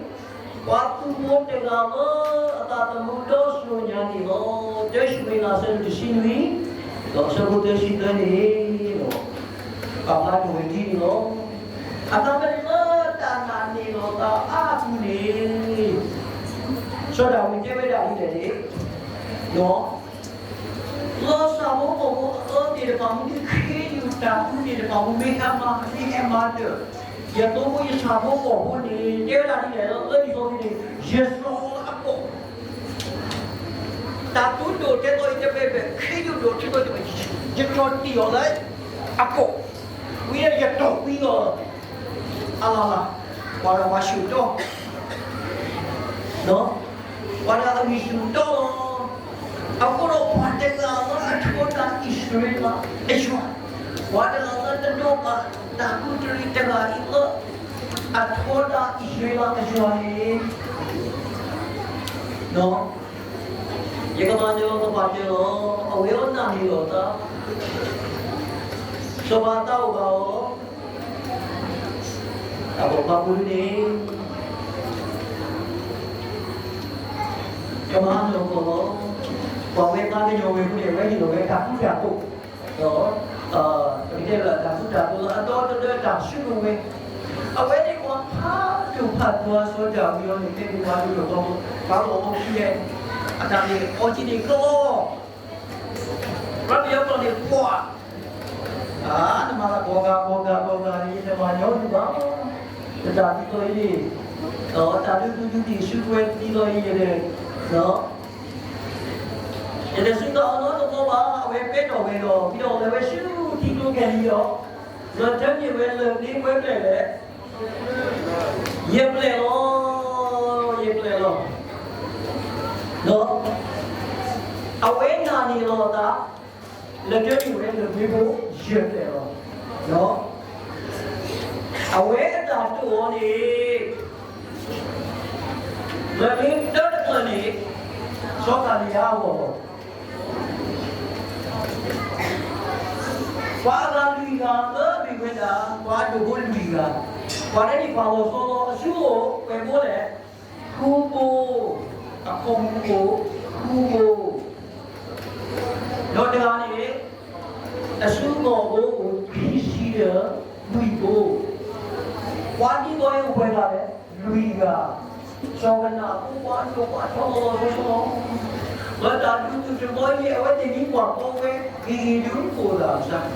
ပှၤသူၣ်မိၣ်တဂၤလၢအသးသမူဒီစိၤညါန့ၣ်လီၤ. တၢ်ၡမူၤအ့လး အဆၢဒိၣ်တဆံနွံ ဒီးအဆၢဖိသၢဆံသၢန့ၣ်လီၤ. ပမၤထီၣ်ဝဲဒ်န့ၣ်လီၤ. အတၢ်မ့ၢ်လၢတၢ်နာ်န့ၢ်လီၤသးအါအပူၤန့ၣ် စီၤဒၤဝံးတဲဝဲဒၣ်ဒ်လဲၣ်န့ၣ် လီၤစၢ်ဖိကီၢ်ဖိအအၢသ့ၣ်တဖၣ်မူ ခ့ယုၢ်တၢ်သူသ့ၣ်တဖၣ်မူ မ့ၢ်ဟဲမၤ မ့ၢ်ဟဲမၤတၢ် ယသိဖိယဆၣ်ဖိကီၢ်ဖိန့ၣ် တဲဝဲဒၣ်ဒ်လဲၣ်လၢ လၢလံာ်စီဆှံန့ၣ် ယစီၤလၢအကီၢ် တၢ်သူဒိၣ်ထဲသိးအံၤတဘ့ၣ်ဘ့ၣ် ခ့ယုၢ်ဒိၣ်ထဲသိးအံၤတဘ့ၣ် ယတီၢ်တံၢ်အီၤလၢအကီၢ် ဝံၤယတီၢ်ကွံအီၤ အလၤလၤ ပှၤဒီးပှၤဆူၣ်တီ ပှၤဒီးအဂံၢ်ဆူၣ်တီလီၤ. အဃိဒီးပှၤတဂၤလၢအထီဒါအံၣ်စရ့လးအယွၤ, ပှၤတဂၤလၢတဒိးဘၣ်တၢ်ကူးတရံးတဂၤအံၤလၢ အထီဒါအံၣ်စရ့လးအယွၤန့ၣ် ယကမၤနၢၤအီၤကပာ်တၢၢ်လီၤ. အဝဲအီၤနာ်န့ၢ်လီၤသး, စီၤပၤသးအိၣ်ဘၣ်အီၤ, တၢ်ပိာ်ခွါဖိဒုန့ၣ် ကမၤနၢၤအီၤလီၤ. ပှၤဝဲသးကညီၤဝဲအဃိန့ၣ် အဝဲဟ့ၣ်လီၤဝဲတၢ်ဃူတၢ်ဖိး, ဒီး ပကတဲလၢတၢ်ဃူတၢ်ဖိးလၢအဒီတဒၢတၢ်ဆိကမိၣ်ဝဲ, အဝဲန့ၣ်ပှၤဖးဒိၣ်ဖးထီ စီၤဒၤဝံးအံၤန့ၣ် မ့ၢ်ပှၤဒိၣ်ဒိၣ်ထီထီ ပှၤလီၢ်အိၣ်ခံလဲၣ်, အတၢ်န့ၣ်အီၤကံန့ၣ်ကီ ရၢပယီၤကျိာ်န့ၣ် ပှၤ, အါ နမၤလၢကီၢ်ဂၤကီၢ်ဂၤကီၢ်ဂၤန့ၣ် ယတမၤညီနုၢ်ဘၣ်, ပတၢ်ဒ်သိးအံၤန့ၣ်, ဒီးတၢ်ဒုးဒုးဒုးဒံးဆူကွဲဒ်သိးအံၤန့ၣ်, ယတစံးသးအီၤနီတဘျီဘၣ်, အဝဲပဲထီၣ်ဝဲဒီး ဖံးထီၣ်လဲၤဝဲဆူထံကျိခဲလံဒီး, ဒီးထၢန့ၢ်ဝဲလၢၢ်သ့ပှဲၤပျဲၢ်လဲၣ်, ယဲၢ်ပျဲၢ်လီၤ, ယဲၢ်ပျဲၢ်လီၤ. ဒီး အဝဲနာ်န့ၢ်လီၤအသး လၢၢ်တၢန့ၢ်ဝဲလၢၢ်သ့ဖိ ယဲၢ်ပျဲၢ်လီၤ. အဝဲအတၢ်တိာ်အီၤန့ၣ် လၢၢ်သ့တၢတဖျၢၣ်န့ၣ် စီၤကၤလံယါအဂီၢ်လီၤ. ပှၤအဂၤလွံၢ်ဂၤလၢအမ့ၢ်ဝဲဒၣ် ပှၤအဒိၣ်ဖိလွံၢ်ဂၤ, ပှၤဒ်န့ၣ်ပှၤလီၤဆီလီၤ အစုအိၣ်ပှဲၤဘိလဲၣ်, ဃုဘိ, အခီၣ်မူအိၣ် ဃုဘိ, ဒီးတဂၤန့ၣ် အစုကီၢ်ဘိအိၣ်ခံဆံဒီးလွံၢ်ဘိ, ပှၤဒ်သိးအံၤအိၣ်ပှဲၤဂၤလဲၣ်, လွံၢ်ဂၤ, စီၤကနၣ်ဖိပှၤဒိၣ်ပှၤထီလီၤလီၤဆီဆီလီၤ. လၢတၢ်ဒုးသုးတဘီအံၤန့ၣ် အဝဲသ့ၣ်မ့ၢ်ကွၢ်ကီဝဲဂ့ၤဂ့ၤဒုးအိၣ်သးစၢ်,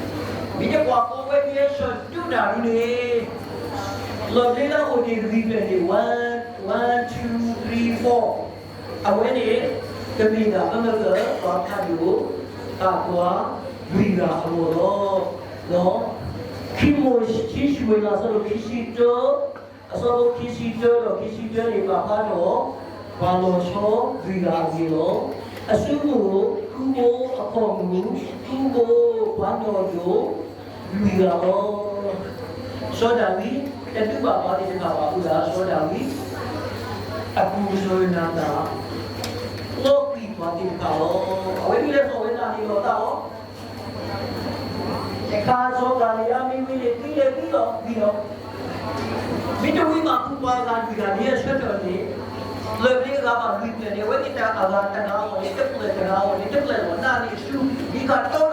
မ့ၢ်တကွၢ်ကီဝဲဒ်အံၤဆၢဒုးတၢ်ဒုးန့ၣ် လီၢ်ဘျ့လၢအအိၣ်န့ၣ်လွံၢ်ဖျၢၣ်န့ၣ် one, one, two, three, four, အဝဲန့ၣ် တမ့ၢ်ဒၣ်ပမ့ၢ်ကပှၤဖးဒိၣ် ပှၤလွံၢ်ဂၤအဂီၢ်လီၤ. ခံမိၤၡ့ ခံၡမူၤအ့လး အဆၢဒိၣ်ခံဆံတၢ, အဆၢဖိခံဆံတၢဒီးခံဆံတၢန့ၣ် ပာ်ဖျါထီၣ် ပှၤလီၤဆီလွံၢ်ဂၤအဂ့ၢ်လီၤ. အစုမိၢ်ဃုဘိ, အခီၣ်မူဃုဘိ, ပှၤနီၣ်ဒိၣ်လွံၢ်ဂၤလီၤ. စီၤဒၤဝံး တဒုးဘၣ်ပှၤသ့ၣ်တဖၣ်ဘၣ်အဃိဒီး စီၤဒၤဝံး အပူၤကစၢ်နၤသၣ် လီၤကွံာ်ပှၤသ့ၣ်တဖၣ်လီၤ. အဝဲဒ်လဲၣ် စီၤဝဲနာ်န့ၢ်လီၤသးလီၤ. အခါစီၤကၤလံယါမ့ၢ်ဝံၤန့ၣ် သံလဲၤသံလီၤဝံၤလီၤ. မ့ၢ်တဝံၤဘၣ် ပှၤအဂၤလွံၢ်ဂၤ မ့ၢ်အဆၢထၢၣ်န့ၣ် လၢၢ်ဘျ့အဂၤဘၣ်လွံၢ်ဖျၢၣ်န့ၣ် အဝဲသ့ၣ်တၢ်အဂၤတဂၤအဂီၢ်န့ၣ် တဖျၢၣ်တဂၤအဂီၢ်န့ၣ် တဖျၢၣ်လီၤ. နာ်န့ၣ်ဆူ မ့ၢ်က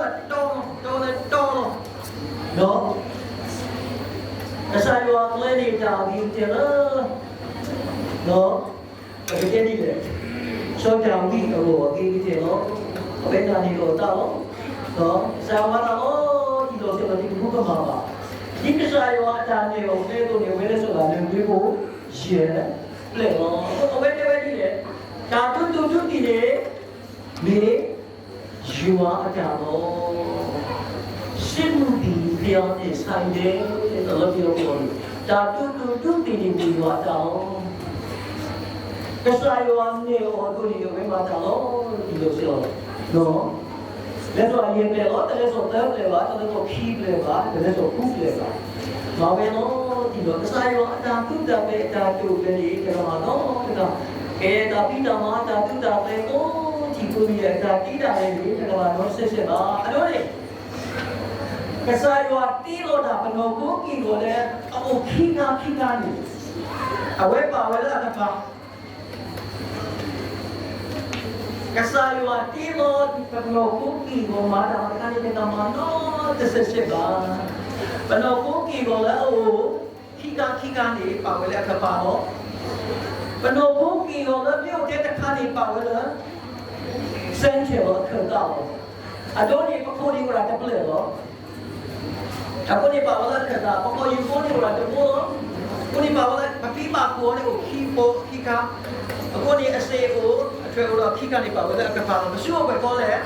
တီလၢတီလီၤ တီလၢတီလီၤ. ဒီး ကစၢ်ယွၤကျဲန့ၣ်တၢ်အဂ့ၤကတၢၢ်လၢ ဒီး ပကတဲဒ်လဲၣ်, စီၤဒၤဝံးအဂီၢ်အဂ့ၤကတၢၢ်လီၤ. အဝဲနာ်န့ၢ်လီၤသးလီၤ. ဒီးကစၢ်ယွၤတၢ်လီၤတံၢ်လီၤဆဲးလီၤ တမူကမၣ်ဘၣ်. ဒ်ကစၢ်ယွၤအတၢ်နဲၣ်အီၤကျဲအသိးန့ၣ် အဝဲလဲၤစိာ်ဘၣ်လၢၢ်ဘျ့ဖိ ယဲၢ်ဖျၢၣ်လီၤ. အဝဲတဲဝဲဒ်လဲၣ်, တၢ်ဒုးသုးဒုးသံၣ်န့ၣ် မ့ၢ် ယွၤအတၢ်လီၤ. စစ်မှုထမ်း ဘုရားနဲ့ဆိုင်တယ် တၢ်လၢပယီၤပူၤန့ၣ် တၢ်ဒုးသုးဒုးသံၣ်န့ၣ်မ့ၢ်ယွၤအတၢ်လီၤ. ကစၢ်ယွၤနဲၣ်အီၤအသိးန့ၣ် အဝဲမၤတၢ်လီၤတံၢ်လီၤဆဲးလီၤ. လဲၤစိာ်ယဲၢ်ဖျၢၣ်လီၤ, တလဲၤစိာ်သၢဖျၢၣ်ဘၣ်, တလဲၤစိာ်ခံဖျၢၣ်ဘၣ်, တလဲၤစိာ်ဃုဖျၢၣ်ဘၣ်, မၤဝဲလီၤတံၢ် ဒီးကစၢ်ယွၤအတၢ်သူၣ်တၢ်ပဲာ်အတၢ်တိာ်ပှဲၤန့ၣ် တကမၤနီတဂၤ, ကဲတၢ်ဖံးတၢ်မၤအတၢ်သူၣ်တၢ်ပဲာ်ကိးထံၣ်ကိးမံၤအတၢ်တ့တၢ်လဲၤန့ၣ် တကမၤနီစဲးစဲးဘၣ်. အဒိန့ၣ် ကစၢ်ယွၤတ့လီၤတၢ်ပနီၢ်ခိက့ၢ်ဂီၤလၢအအိၣ်ခံခါခံခါန့ၣ် အဝဲပာ်ဝဲလၢအကပၤ ကစၢ်ယွၤတ့လီၤပနီၢ်ခိက့ၢ်ဂီၤမၤတၢ်တခါန့ၣ် တကမၤနီတစဲးစဲးဘၣ်. ပနီၢ်ခိက့ၢ်ဂီၤလၢအအိၣ် ခံခါခံခါန့ၣ် ပာ်ဝဲလၢအကပၤလီၤ. ပနီၢ်ခိက့ၢ်ဂီၤလၢမ့ၢ်အိၣ်ထဲတခါန့ၣ် ပာ်ဝဲလၢ center လီၤ အခၢၣ်သးလီၤ. အဒိန့ၣ် ပခိၣ်န့ၣ်အိၣ်ဒၣ်တဖျၢၣ်လီၤ. အဃိန့ၣ်ပာ်ဝဲလၢအခၢၣ်သး, ပခီၣ်ယုၢ်ဖိန့ၣ်အိၣ်ဒၣ်တဘိလီၤ. အဃိန့ၣ်ပာ်ဝဲလၢ ပဖံးဘၣ်ခိၣ်အီၤန့ၣ်အိၣ်ခံဘိခံခါ, အဃိန့ၣ်အစ့ၢ်အိၣ် အထွဲအိၣ်ဒီးခံခါန့ၣ် ပာ်ဝဲလၢအကပၤလီၤ. ပစုအိၣ်ပှဲၤခီလဲၣ်,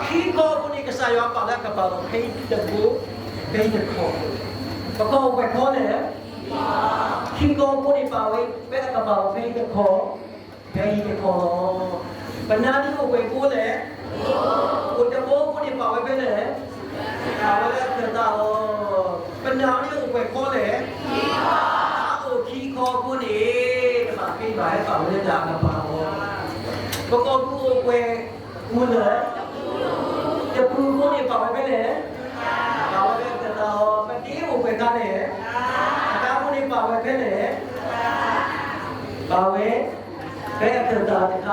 ခံခီအဃိန့ၣ် ကစၢ်ယွၤပာ်လၢအကပၤလီၤ. ဖဲတဘိ ဖဲတခီ, ပခီၣ်အိၣ်ပှဲၤခီလဲၣ်, ခံခီအဃိန့ၣ် ပာ်ဝဲဖဲအကပၤလီၤ ဖဲတခီ ဖဲအံၤတခီလီၤ. ပနါဒ်အိၣ်ပှဲၤဘိလဲၣ်, အိၣ်တဘိအဃိန့ၣ် ပာ်ဝဲဖဲလဲၣ်, ပာ်ဝဲလၢအခၢၣ်သးလီၤ. ပနါဒ်အိၣ်ပှဲၤခီလဲၣ်, အအိၣ်ခံခီအဃိန့ၣ် တဘၣ်ဖဲဘၣ်ဟဲပာ်ဝဲလၢတၢ်အကပၤလီၤ. ပကီၢ်ပူၤအိၣ်ပှဲၤ ပူၤလၢ တပူၤအဃိန့ၣ် ပာ်ဝဲဖဲလဲၣ်, ပာ်ဝဲလၢအခၢၣ်သးလီၤ. ပဒ့အိၣ်ပှဲၤခါလဲၣ်, အခါအဃိန့ၣ် ပာ်ဝဲဖဲလဲၣ်, ပာ်ဝဲ ဖဲအခၢၣ်သးတခါလီၤ.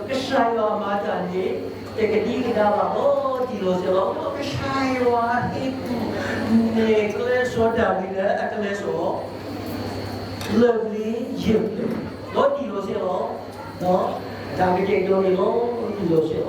ကစၢ်ယွၤမၤတၢ်န့ၣ် တကဒံကဒါဘၣ်လီၤတံၢ်လီၤဆဲးလီၤ. ကစၢ်ယွၤဟ့ၣ်ကူၣ်န့ၢ်ကျဲစီၤဒၤဝံးလၢအကလဲၤစိာ် လၢၢ်ပျ့ၤယဲၢ်ပျ့ၤ လီၤတံၢ်လီၤဆဲးလီၤ. တၢ်ကတဲာ်ကတီၤန့ၣ်လီၤတံၢ်လီၤဆဲးလီ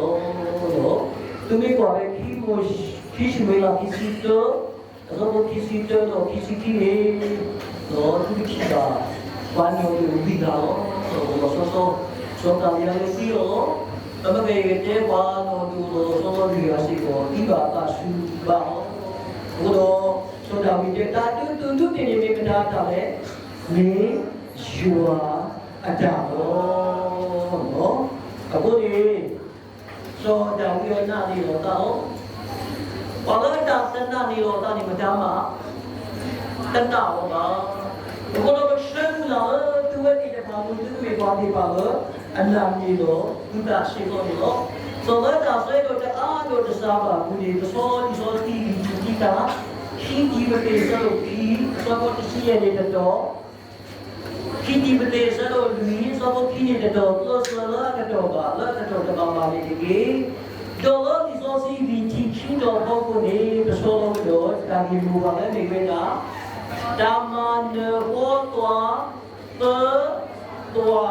ၤ. သုမ့ၢ်ကွၢ်ဖဲ ခံၡမူၤအ့လး ခံဆံတၢ အဆၢဖိခံဆံတၢ ဒီးခံဆံခံန့ၣ် ဒီးသုကထံၣ်ဘၣ် ပှၤနီၢ်ဒိၣ်လွံၢ်ဂၤလီၤ. လီၤဆီဆီ စီၤကၤလံယၤလၢသံအီၤလီၤ. ဒီးမ့ၢ်ကတဲပှၤနီၢ်ဒိၣ်လီၤဆီဆီလွံၢ်ဂၤစ့ၢ်ကီး သံဘၣ်သးဆူဘၣ်လီၤ. အဃိဒီး စီၤဒၤဝံးတဲ တၢ်ဒုးသုးဒုးတ့ၢ်န့ၣ် မ့ၢ်မတၤတၢ်လဲၣ်, မ့ၢ်ယွၤအတၢ်လီၤ. အဃိန့ၣ် စီၤဒၤဝံးအနာ်န့ၢ်လီၤသးလီၤ. ပှၤလၢအတၢ်တနာ်န့ၢ်လီၤသးန့ၣ် မတၤမး တနာ်လီၤဘၣ်. အဃိဒီးပဆၢမုၢ်လၢ်လၢသုဝဲသ့ၣ်တဖၣ်အပူၤ သုမ့ၢ်ပှၤသ့ၣ်တဖၣ်လၢ အနာ်န့ၢ်လီၤသုသးစ့ၢ်ကီးန့ၣ်လီၤ. စီၤလၢတၢ်ဆၢကတီၢ်တအါဒိၣ်တစှၤဘၣ်အပူၤန့ၣ် ပဆီလံာ်စီဆှံခံတံၤမသ့း အဆၢဒိၣ်ခံ ခံတံၤမသ့းအဆၢဒိၣ်ခံ အဆၢဖိတဆံယဲၢ်န့ၣ်တတီၤ ခံတံၤမသ့းအဆၢဒိၣ်လွံၢ် အဆၢဖိခံန့ၣ်တတီၤ ကျဲးစၢးလၢအကတီၢ်ဘၣ် လၢအကတီၢ်တဘၣ်ဘၣ်န့ၣ်တက့ၢ်. ဒီးလၢလံာ်စီဆှံလွံၢ်ထံၣ်ခံတီၤအဖီခိၣ်န့ၣ် ပဆီလီၤကဒီးတၢ်ဂ့ၢ်မိၢ်ပှၢ်လၢမ့ၢ်ဝဲဒၣ် တၢ်မၤနၢၤဃီသွါ သၢသွါ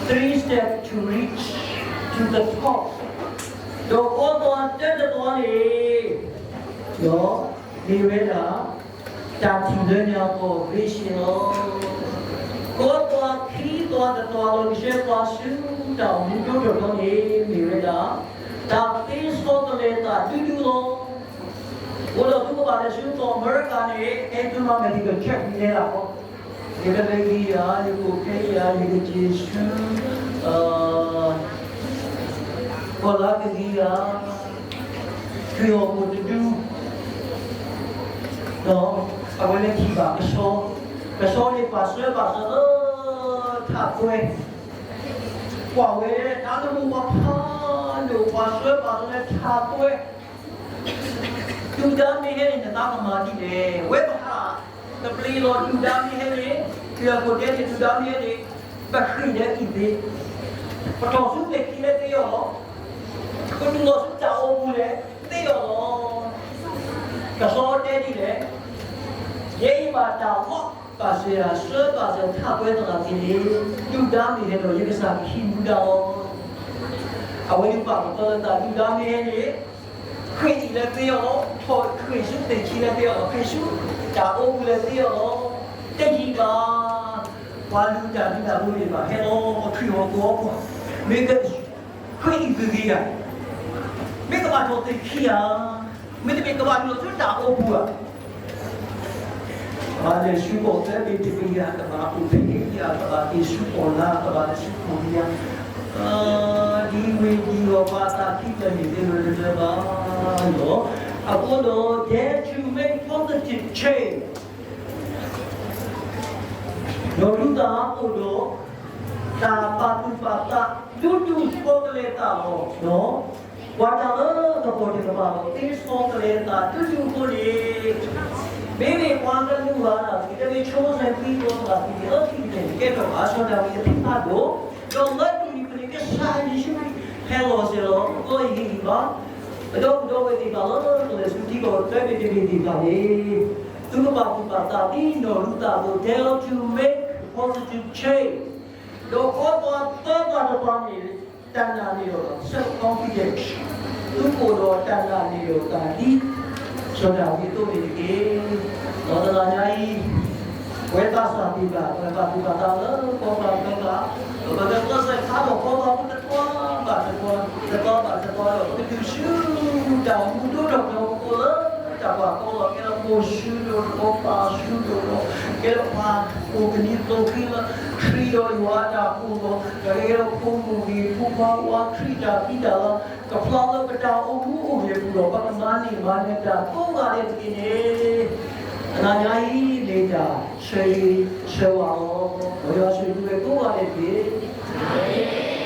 three steps to reach to the top ဒီးဃီသွါတၢတသွါန့ၣ် ဒီးမ့ၢ်ဝဲဒၣ် တၢ်ထံၣ်လၢညါအဂီၢ် vision လီၤ. ဃီသွါခံသွါတသွါလီၤ ကဆှၢပှၤဆူတၢ်အိၣ်မူဒိၣ်ထီၣ်ထီန့ၣ် မ့ၢ်ဝဲဒၣ် တၢ်သ့ဆီတလဲသးဒူဒူလီၤ. အဃိဒီးသုကဘၣ်လဲၤဆူကီၢ်အမဲရကၤန့ၣ် Every Medical Check န့ၣ်လီၤ. ယကလဲၤဂံၢ်ယၤ ယကအိၣ်ဖဲယၤ ယကစၢၢ်ဆူ ကီၢ်လါကဂံၤယၤ ခရံာ်ဟီၣ်ခိၣ်တဒူ ဒီးအဝဲလဲၤထံၣ်ဘၣ်ကဆီ, ကဆီန့ၣ်ပာ်စၢၤပာ်စၢၤလၢ ထးသွဲ, ကွၢ်ဝဲတၢ်လၢမိၢ်ပှၢ်ဖးဒိၣ် ပာ်စၢၤပာ်စၢၤလၢထးသွဲ ဒုၣ်ဒါမ့ၢ်ဟဲန့ၣ် နသးကမၤဒ်လဲၣ်. ဝဲပဟး တပျံၤလီၤ ဒုၣ်ဒါမ့ၢ်ဟဲန့ၣ်, ခရံာ်ဟီၣ်ခိၣ်တဲန့ၣ် ဒုၣ်ဒါမ့ၢ်ဟဲန့ၣ် ပဃ့ၢ်လၢအံၤသ့, ပထီၣ်ဆူသ့ၣ်ခံလၢသ့အီၤလီၤ. ပတူၢ်လိာ်ဆူတၢ်အိၣ်မူလဲၣ် သ့အီၤလီၤ. ကဆီတဲဒ်လဲၣ်, ယဲယဘၣ်တၢ်လီၣ်ဘၣ်စၢၤ စၢၤဘၣ်စၢၤထးသွဲသနာ်က့န့ၣ် ဒုၣ်ဒါမ့ၢ်ဟဲဒီး ယကစၢ်ကဟံးမူဒါလီၤ. အဝဲဒၣ်ပာ်ကဖၢလၢသး ဒုၣ်ဒါမ့ၢ်ဟဲန့ၣ် ဃ့ၢ်အံၤလၢသ့အီၤလီၤ, ထီၣ်ဃ့ၢ်ဆူသ့ၣ်ခံလၢသ့အီၤလီၤ, ဃ့ၢ်ဆူတၢ်အိၣ်မူလၢသ့အီၤလီၤ. တယံာ်ဘၣ် ပှၤလုၢ်တၢ်ဒုးတၢ်ဖိန့ၣ်ဘၣ် ဟဲလီၤခရံာ်ဟီၣ်ခိၣ်အဂီၢ်, မ့ၢ်ကဃ့ၢ်အံၤသ့ဧါ, မ့ၢ်ကဘၣ်ထီၣ်သ့ၣ်ခံဧါ, မ့တမ့ၢ်ကဘၣ်လုၢ်လီၤဆူတၢ်အိၣ်မူဧါ. ကဘၣ်လဲၤဆူကီၢ်သၢဘ့ၣ်တဘ့ၣ်ဧါ, ကဘၣ်အိၣ်ဖဲအံၤဧါ, ကဘၣ်က့ၤဆူကီၢ်လါ, ကဘၣ်လဲၤဆူကီၢ်လါဧါ, ဒ်ဝ့ၢ်ဒ်အီၤ ပှၤအသးခံဖျၢၣ်န့ၣ် တလၢတကျဲဘၣ်လီၤ. အဃိဒီး dare to make positive change. နီၢ်ရူၤသးအိၣ်ဒီး တၢ်ပာ်သူၣ်ပာ်သး ဒူဒူဆီတလဲသးလီၤ. ဒီး ပှၤတၢ်လၢကပီၤတကပၤဒီး သ့ဆီတလဲသးဒူဒူအဃိန့ၣ်, မ့မ့ၢ်ပှၤကလုာ်ဂၤဒၣ် တမ့ၢ်ဆိစဲဖံကီသး သံသ့ၣ်အၢသံသ့ၣ်န့ၣ် ကဲထီၣ်ဘၣ်စီၤဒၤဝံးအဖံဖးဒိၣ်, ဒီးလၢတနံၤန့ၣ် ကစၢ်ယ့ၣ်ၡူးခရံာ်ဟဲလီၤစ့ၢ်လီၤ. အဃိယဟ့ၣ်ဂံၢ်ဘါ ပဒီပုၢ်ဒီဝဲၢ်သ့ၣ်တဖၣ်လၢကလဲၤဆူထံကီၢ်သၢဘ့ၣ်တဘ့ၣ်သ့ၣ်တဖၣ်န့ၣ်, သုကပာ်သူၣ်ပာ်သးဒ်နီၢ်ရူၤသးအသိး dare to make positive change. ဒီးခီဖျိသၢပၤတပၤန့ၣ် တၢ်နာ်န့ၢ်လီၤသး self confidence, သုကအိၣ်ဒီးတၢ်နာ်န့ၢ်လီၤသးဒ် စီၤဒၤဝံးအသိးန့ၣ်တက့ၢ်. ဒီးတနၤညါအံၤ ပဝဲသးစၢ်သ့ၣ်တဖၣ် ပကပာ်သူၣ်ပာ်သးလၢပှၤဘၣ်ပှၤဘၣ်, ပကကျဲးစၢးခါထီၣ်ပှၤဘၣ်ပှၤတသွါဘၣ်တသွါ, တသွါဘၣ်တသွါဒီး ပကတုၤဆူတၢ်မူဒိၣ်ထီၣ်ကီၢ်ပူၤလၢတၢ်ပာ်ကီလီၤ ကဲလၢမိၤၡူဒိၣ်ထီၣ် ပၢ်ၡူဒိၣ်ထီၣ်, ကဲလၢပှၤအိၣ်ကနံၤသိးသ့လၢ ခရံာ်ဒီးယွၤအတၢ်ကိးလီၤ, ကဲလၢဖိမုၣ်ဂ့ၤ ဖိခွါဝါ ခရံာ်တၢ်ဖံးတၢ်လၤ ကဖျါလၢပတၢ်အိၣ်မူအိၣ်ဂဲၤပူၤဒီး ပကမၤန့ၢ်မၤလၢတၢ်ကိးဂၤဒဲးတက့ၢ်န့ၣ်, တနၤညါအံၤ မ့ၢ်တၢ်ဆၢဂ့ၤဆၢဝါလီၤ. မ်ယွၤဆိၣ်ဂ့ၤသုဝဲကိးဂၤဒဲးတက့ၢ်.